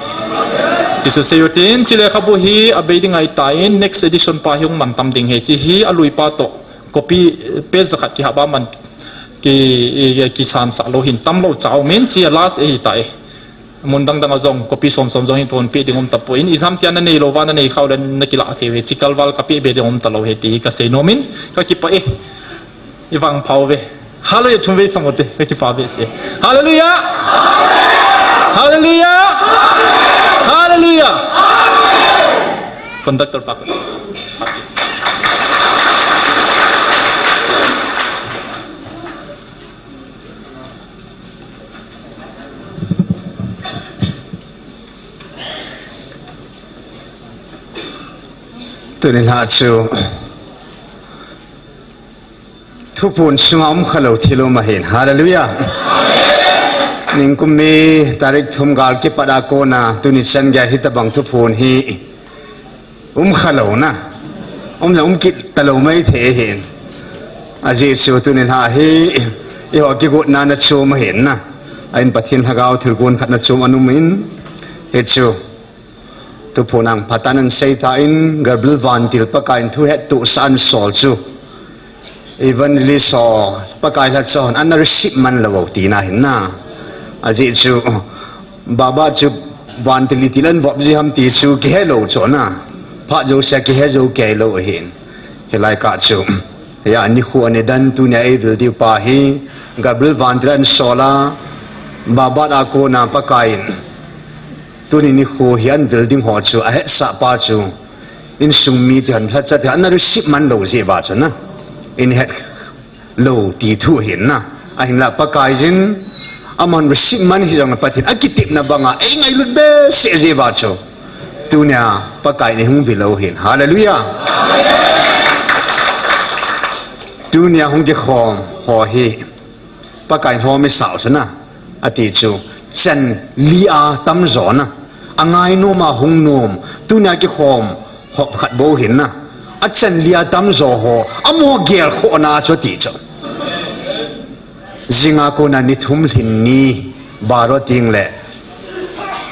Jesu sei utin, chi lekhabu hi abei ding ahitan, next edition pa hi hung man tam ding ahi. Chi hi alui pa toh, copy, page jakhat kihah ba man ki, kisan sah lou hin tam lou cha um in, chi a last ahitai. Mun dang dang a jong, copy som som jong hin thon pe ding um tapoi. Exam tia nanei lou va, nanei khau le nakilah thei uve. Chi kalval kape be ding um talou ahi ti kasei nom in, kakipah e. Ivang phau ve. Hallelujah, thum vei sam u te, kakipah behseh. Hallelujah! Hallelujah! Hallelujah! Conductor pa. Tuni lha chu thuphon sunga um khalou thil um ahin. Hallelujah. Ningkum ni tarik thum gal kipat a kona tuni chan gei hitabang thuphon hi um khalou na. Um le um kit talou mai thei ahin. Ajeh chu tuni lha hi eiho kigotna na chom ahin na. Ahin Pathen lhagao thilgon khat na chom ana um in. Hichu thuphon ang phat a ana sei tan Gabriel vantil Pakai in thu hettohsah ana sol chu. Evangelist ho, Pakai lhacha hon ana receive man lou u tina ahin na. Ajeh chu, Baba chu vantil iti le ana vop ji ham ti chu kihe lou chu na. Phat jouse kihe jou kei lou ahin. Hilai kah chu. Hia nikho ani dan tunia eivil diu pa hi. Gabriel vantil ana sol a. Baba a kona Pakai in. Tuni nikho hi ana vil ding ho chu, ahetsah pa chu, insung mite hon lhacha te hon ana receive man lou jeh uva chu na, in het lou ti thu ahin na, ahinla Pakai jin, aman receive man hijongle Pathen akitepna banga, eingailut behseh jeh uva chu, tunia Pakai in eihung vil u ahin, hallelujah. Tunia hung kikhom ho hi, Pakai lhom isah u chu na, ati chu, chan li a tamjo na, angainom a hung nom, tunia kikhom, Hop khat bou hin na. Achan lia tamjo ho. Amaho gelkhohna chu ti chu. Jinga kona ni thum lhin ni baro ting le.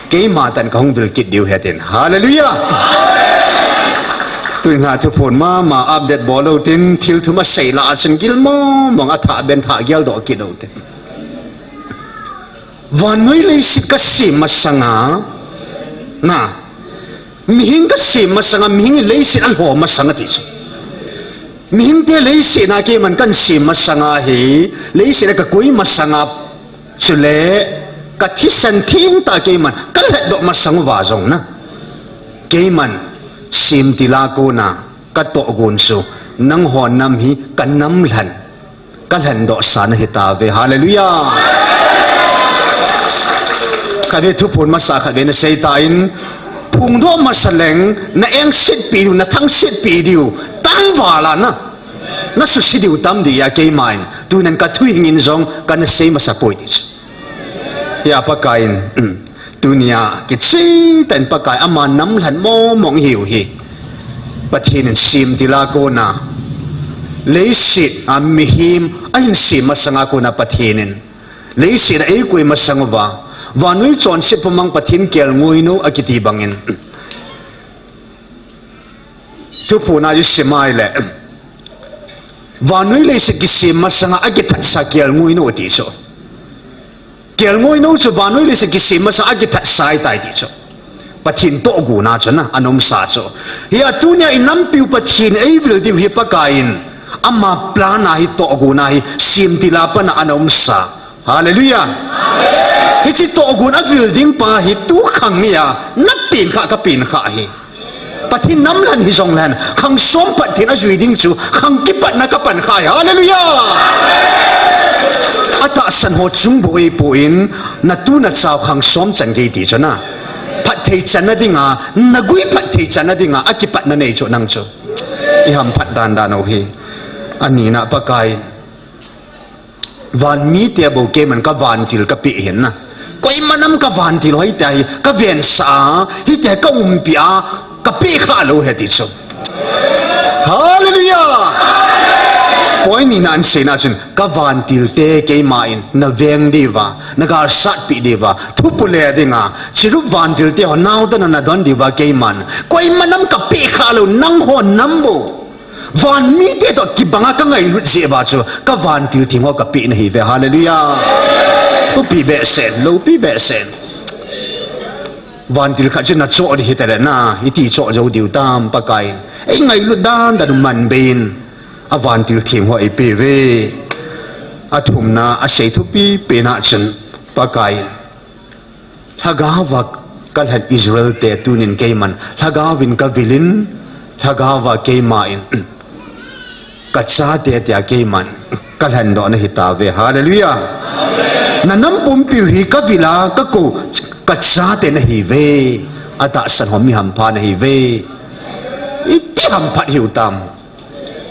Keima tan kahung vil kit diu ahi tin. Hallelujah! Tun nga thuphon mama update bol lou tin thil thum asei lah a chun gil mong mong a thah ben thah geldoh kit lou tin. Vannoi leiset kasem masanga. Na. Mihing kasem masanga, mihing in leiset alho masanga ti chu. Mihingte leiset a keiman kasem masanga hi, leiset a kakoi masanga chule, kathisan theng tah keiman kalhatdoh masang uva jong na. Keiman semtil a kona katohgon chu, nangho nam hi kanam lhan. Kalhendoh sa nahi tauve. Hallelujah. Khatvei thuphon masa khatvei nasei tan, phongdoh masa leng, na engsetpi diu, na thangsetpi diu, tam val a na. Na suse diu tam dia keiman. Tunin kathu hing in jong, kana sei masa poi ti chu. Hia Pakaiyin. Tunia, kicheh tah in Pakai ama nam lhan mong mong ihiu hi. Pathen in semtil a kona. Leiset a mihem ahin sem masanga kona Pathen in. Leiset a eikoi masang uva. Vannoi chonset pumang Pathen kelngoi nou akiti bangin. Thuphon a isim a ahile. Vannoi leiset kisem masanga akithatsa kelngoi nou ati chu. Kelngoi nou chu vannoi leiset kisem masanga akithatsa ahitai ti chu. Pathen tohgon a chu na, ana umsa chu. Hia tunia inampiu Pathen eivil diu hi Pakaiyin. Ama plan a hi tohgon a hi semtil a pat a ana umsa. Hallelujah. Hiche tohgon a vil ding pa hi tu khang nia, na pen kha, ka pen kha hi. Pathen nam lhan hijong lhan, khang som Pathen ajui ding chu, khang kipatna ka pan kha hi. Hallelujah. Atahsan ho chung bou eipon, na tu na chao khang som chan gei ti chu na. Phatthei channa dinga, na gui phatthei channa dinga, akipatna nei chu nang chu. Ihamphat dan dan u hi. Anina Pakai. Van mite bou keiman ka vantil ka peh hin na. Koima nam ka vantil ho hitia hi, ka vensah a, hitia ka umpi a, ka peh kha lou ahi ti chu. Hallelujah! Point nina ahin seina chun, ka vantil te keiman, na veng diuva, na galsatpi diuva, thupule dinga, chirup vantil te ho naotoh na na don diuva keiman. Koima nam ka peh kha lou, nangho nam bou. Van mite toh kibanga ka ngailut jeh uva chu, ka vantil theng ho ka peh nahiuve. Hallelujah. Thupi behseh, loupi behseh. Vantil khat chu na choh ding hita le na, iti choh jou diu tam Pakaiyin. Ei ngailut dan dan u man beiyin. A vantil theng ho eipeh uve. Athumna a sei thupi pena chun Pakaiyin. Lhagaova ka lhen Israel te tunin keiman, Lhagaovin ka vilin, Lhagaova keiman, ka chate tia keiman, ka lhendoh nahi tauve. Hallelujah. Na nam pumpiu hi ka vila, ka kou, ka chate nahiuve. Atahsan ho mi hampha nahiuve. Iti hamphat hiu tam.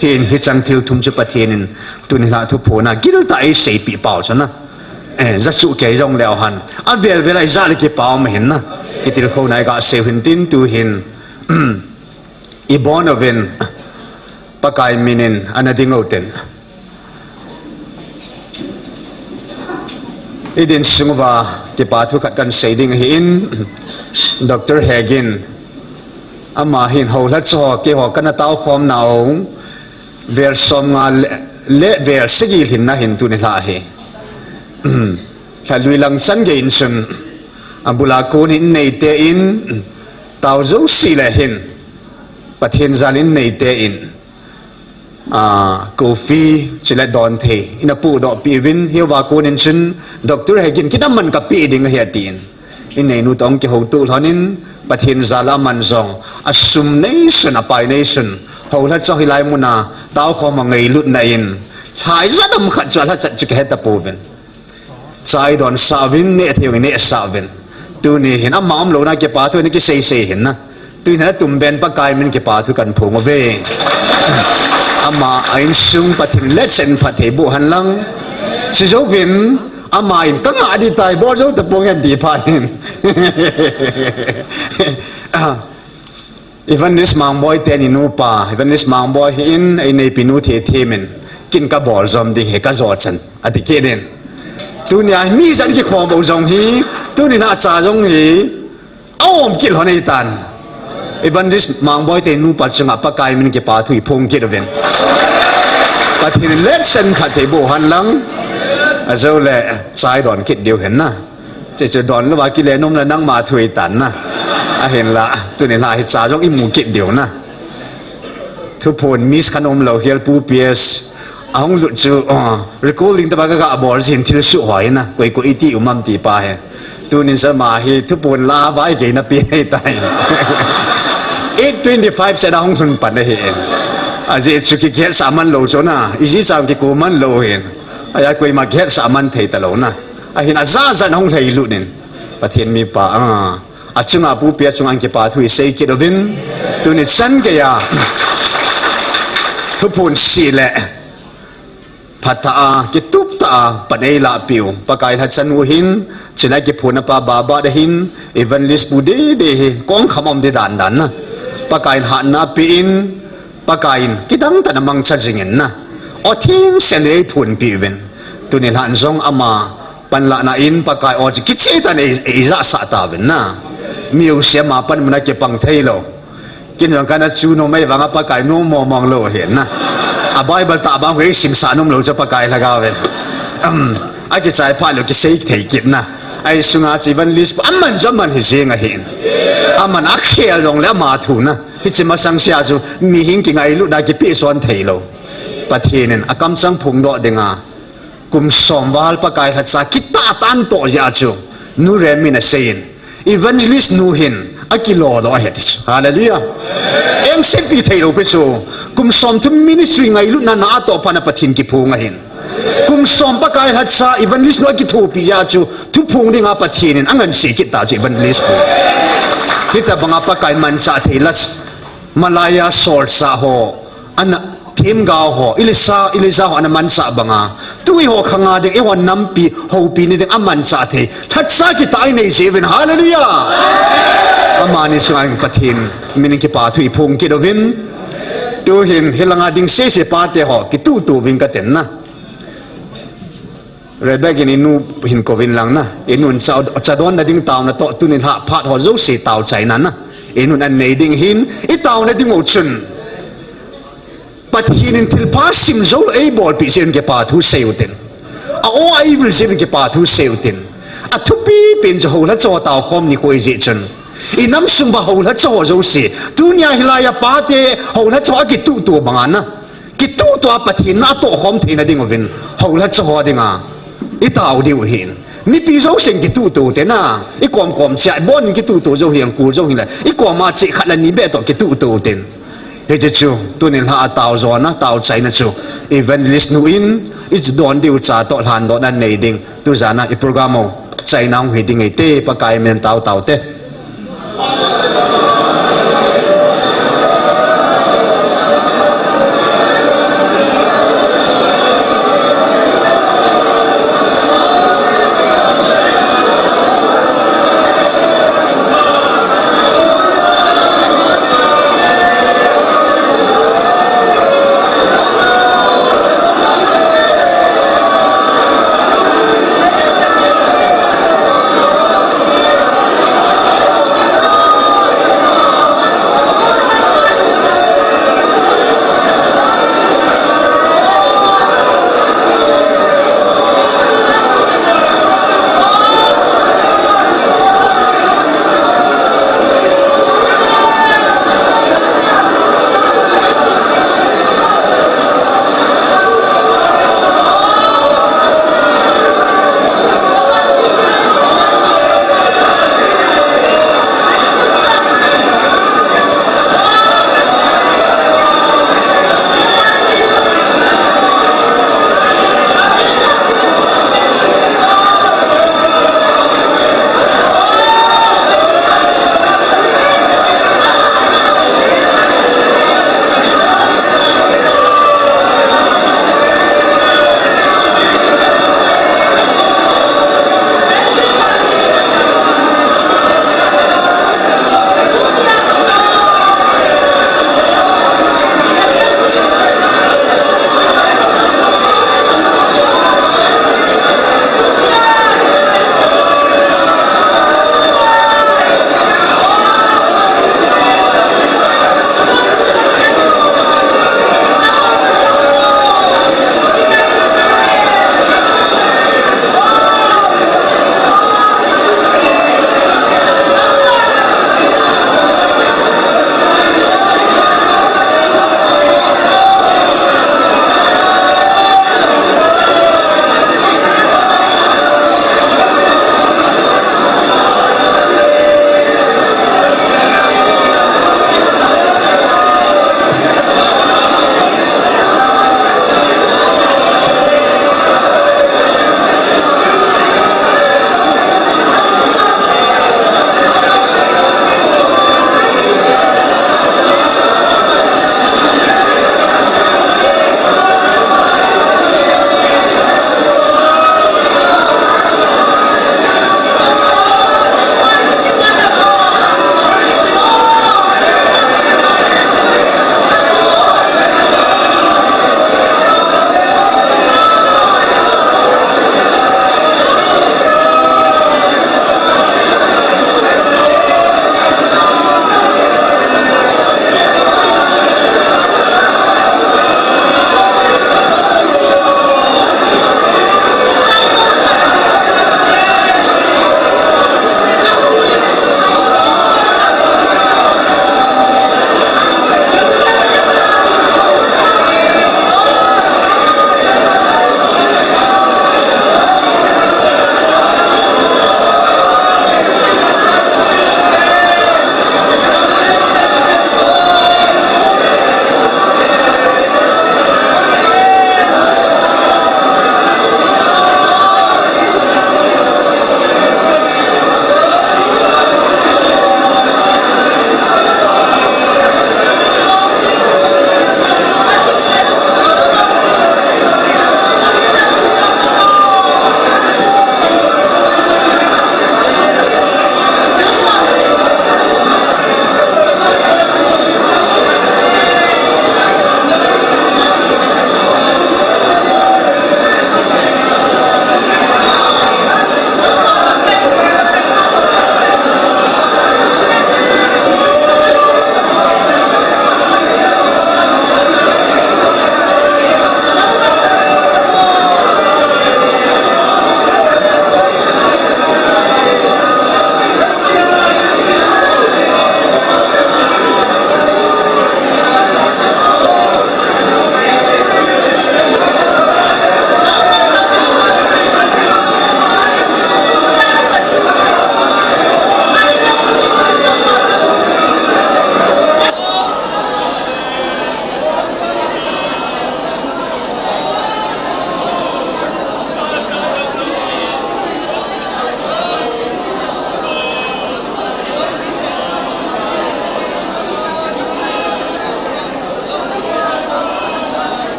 Hin hicheng thil thum chu Pathen in tuni lha thuphon a giltah a eiseipeh pau chu na. Eh, jasuh kei jong leu hen. Avel vel a ijat le kipah um ahin na. Itilkhouna iga seiu hin tin tu hin. Ibon uvin Pakai minin ana ding uvin tin. Idin sung uva kipa thu khat kahin sei ding ahin, Doctor Hagin, ama hin hoilha cho keiho kana taokhom nau, vel som nga le, le vel sagi lhinna hin tuni lha hi. Lha lui lang chan gei in chun, abul a kon in neite in, tao jouse le hin, Pathen jal in neite in, a, coffee, chule don thei, ina pudoh peh uvin, hiuva kon in chun, Doctor Hagin kidam man kapeh ding ahi atin. Inneinu toh kihoutoh lhonin, Pathen jal a aman jong, asum neisun, apai neisun, hoilha cho hilai muna, taokhom a ngailutna in, lha ijat ham khat chu alhachat chu kahe tapouvin. Chai don sah uvin, neh thei u neh sah uvin. Tuni hin ama umlouna kipa thu in kisei sei hin na. Tuni hin atum ben Pakai min kipa thu kahin phong uve. Ama a insung Pathen lechin phatthei boh hen lang. Chujouvin ama in kangah ding tai bol jou tapong hen ti phat in. Ah. Evangelist Mangboi teni nupa, Evangelist Mangboi hi in, ei neipi nu Thethim in, kin kabol jom ding hi kajo chan, ati kit in. Tunia mi jan kikhom bou jong hi, tuni lha cha jong hi, aum kit lhon eitan. Evangelist Mangboi teni nupa chunga Pakai min kipathu iphong kit uvin. Pathen in letsen khat thei bou hen lang. Ajou le, chai don kit diu hen na. Cheche don louva kile nom le nangma thu eitan na. Ahinla, tuni lha hi cha jong imu kit diu na. Thuphon miss khan umlou hial Pu P S. Ahung lut chu, ah, recording tobang kaga bol jin thil suh hoi na. Koi koi iti um am ti pa hi. Tunin sa ma hi thuphon la vai kei na pi nei tai. Eight twenty-five se da hung lhun pan ahi. Ajeh chu kikihetsah man lou chu na. Iji chang kikou man lou hin. Aja koima kihetsah man thei talou na. Ahin aja jan hung lhei lut in. Pathen mipa, ah. Achunga Pu P S chunga kipathu isei kit uvin. Tuni chan geiya. Thuphon sih le. Phatah a, kitup tah a, pan eilahpiu. Pakai lhacha nu hin, chulai kiphonna pa Baba te hin, Evangelist Pu Dede hi, kong kham um ding dan dan na. Pakai in hatna pe in, Pakai in, kidang tah in amangcha jing in na. Aw thengse le eiphonpi uvin. Tuni lhan jong ama, panlahna in, Pakai aw chu kicheh tah in ei, eijahsah tauvin na. Music ama pan muna kipang thei lou. Kin jong kana chu nom mai vanga Pakai nom mong mong lou ahi na. A Bible tah bang hoi simsah nom lou chu Pakai lhagao ve. Um, akichai phat lou kisei thei kit na. Ahi sunga chu Evangelist aman chu aman hi jing ahi. Aman akhel jong le ama thu na. Hiche masang sea chu mihing kingailutna kipe son thei lou. Pathen in akamchang phongdoh dinga. Kum som val Pakai lhacha kitah tan toh jeh chu. Nu Rem in asei in. Evangelist nu hin akilo doh ahi ti chu. Hallelujah. Engsepi thei lou pi chu. Kum som thu ministry ngailutna na atoh phat na Pathen kiphong ahin. Kum som Pakai lhacha evangelist nu akithopi jeh chu. Thuphong dinga Pathen in angansei kit ta chu evangelist pu. Hitabanga Pakai manchah thei la. Malaya solchah ho, ana themgao ho, Elisa, Elisa ho ana manchah banga. Tu eiho khanga ding, eiho nampi, houpi ni ding amanchah thei. Lhacha kitah a inei jeh uvin, hallelujah. Amani chunga Pathen min kipathu iphong kit uvin. Tuhin, hilanga ding sese pate ho, kituhtuh uvin katin na. Rebek in inu hin kouvin lang na. Inun cha, cha donna ding taona toh tunin lha phat ho jouse tao chaina na. Inun an nei ding hin, itaona ding u chun. Pathen in thilpha sim jou lou eibolpeh jeh un kipathu sei utin. A aw a evil jeh un kipathu sei utin. Athupi pen chu houlhacha ho tao khom nikho jeh chun. Inam sung uva houlhacha ho jouse. Tunia hilai a pate houlhacha ho akituhtuh banga na. Kituhtuh a Pathen na atohkhom theina ding uvin, houlhacha ho dinga, itao diu ahin. Mipi jousen kituhtuh ute na, ikomkom cheh a, ibon in kituhtuh jou hihen, kul jou hihen le, ikoma cheh khat le ni beh toh kituhtuh uten. Hiche chu, tunin lha a tao jona, tao chaina chu, evangelist nu in, idon diu cha toh lhandohna nei ding. Tujana i program u chaina hung hi ding eite, Pakai min tao tao te.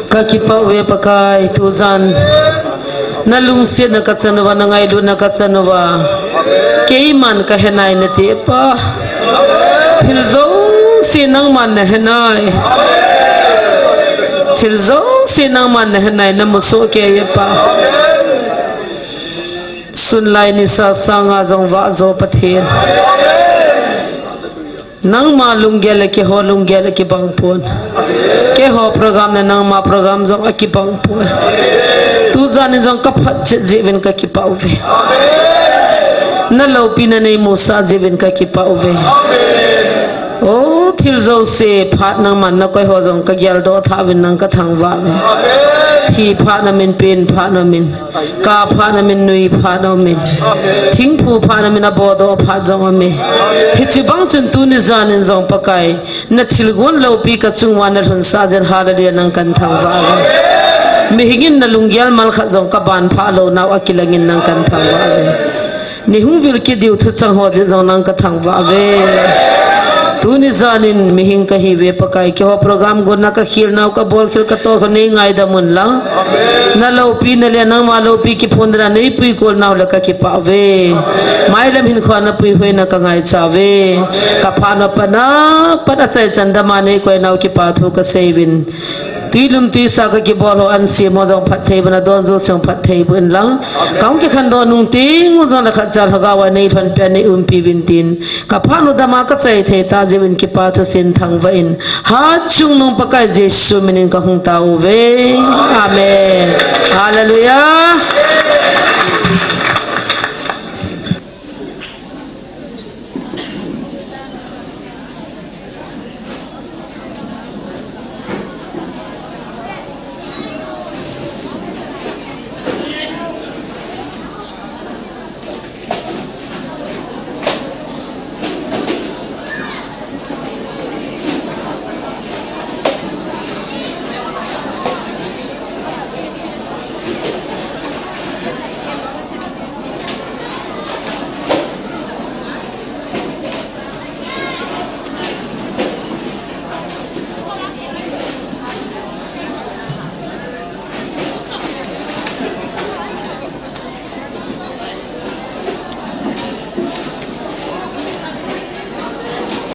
Ka kipah uve Pakai, tujan na lungsetna ka chan uva, na ngailutna ka chan uva. Keiman ka he nai nati Pa. Thil jouse nangman na he nai. Thil jouse nangman na he nai, na musoh kei e Pa. Sun lai nisa sanga jong vah jo Pathen. Nangma lunggel le keiho lunggel akibang pon. Keiho program le nangma program jong akibang pon. Tujan in jong ka phatchet jeh uvin ka kipah uve. Na loupina nei musah jeh uvin ka kipah uve. O, thil jouse phat nangman na koi ho jong ka geldoh tha uvin nang ka thangvah uve. Thi phat na min, pen phat na min. Ka phat na min, nui phat na min. Thingphu phat na min, abodoh phat jong amin. Hiche bang chun tuni jan in jong Pakai, na thilgon loupi ka chung uva na lhunsah jeh in, hallelujah, nang kan thangvah uve. Mihing in na lunggel mal khat jong ka ban phah lou nau akilang in nang kan thangvah uve. Ni hung vil kit diu thuchang ho jeh jong nang ka thangvah uve. Tuni jan in mihing ka hi uve Pakai, keiho program gonna ka khel nau, ka bolkhel, ka tolkhel nei ngaidam un lang. Na loupina le nangma loupi kiphon ding a nei puikol nau le ka kipah uve. Mailam hinkhoa na puihoina ka ngaicha uve. Ka phat nau a pat a pat achaichan dama nei koi nau kipa thu ka sei uvin. Tuilum tuisa ka kibol ho, an sem ho jong phatthei boh in, adon jouse jong phatthei boh in lang. Ka hung kikhandoh nung teng u jong le khatcha Lhagao a nei lhonpi a nei umpi uvin tin, ka phat nau dama ka chai thei tah jeh uvin kipa thusim thangvah in, hatchungnung Pakai Jesu min in ka hung tao uve. Amen. Hallelujah.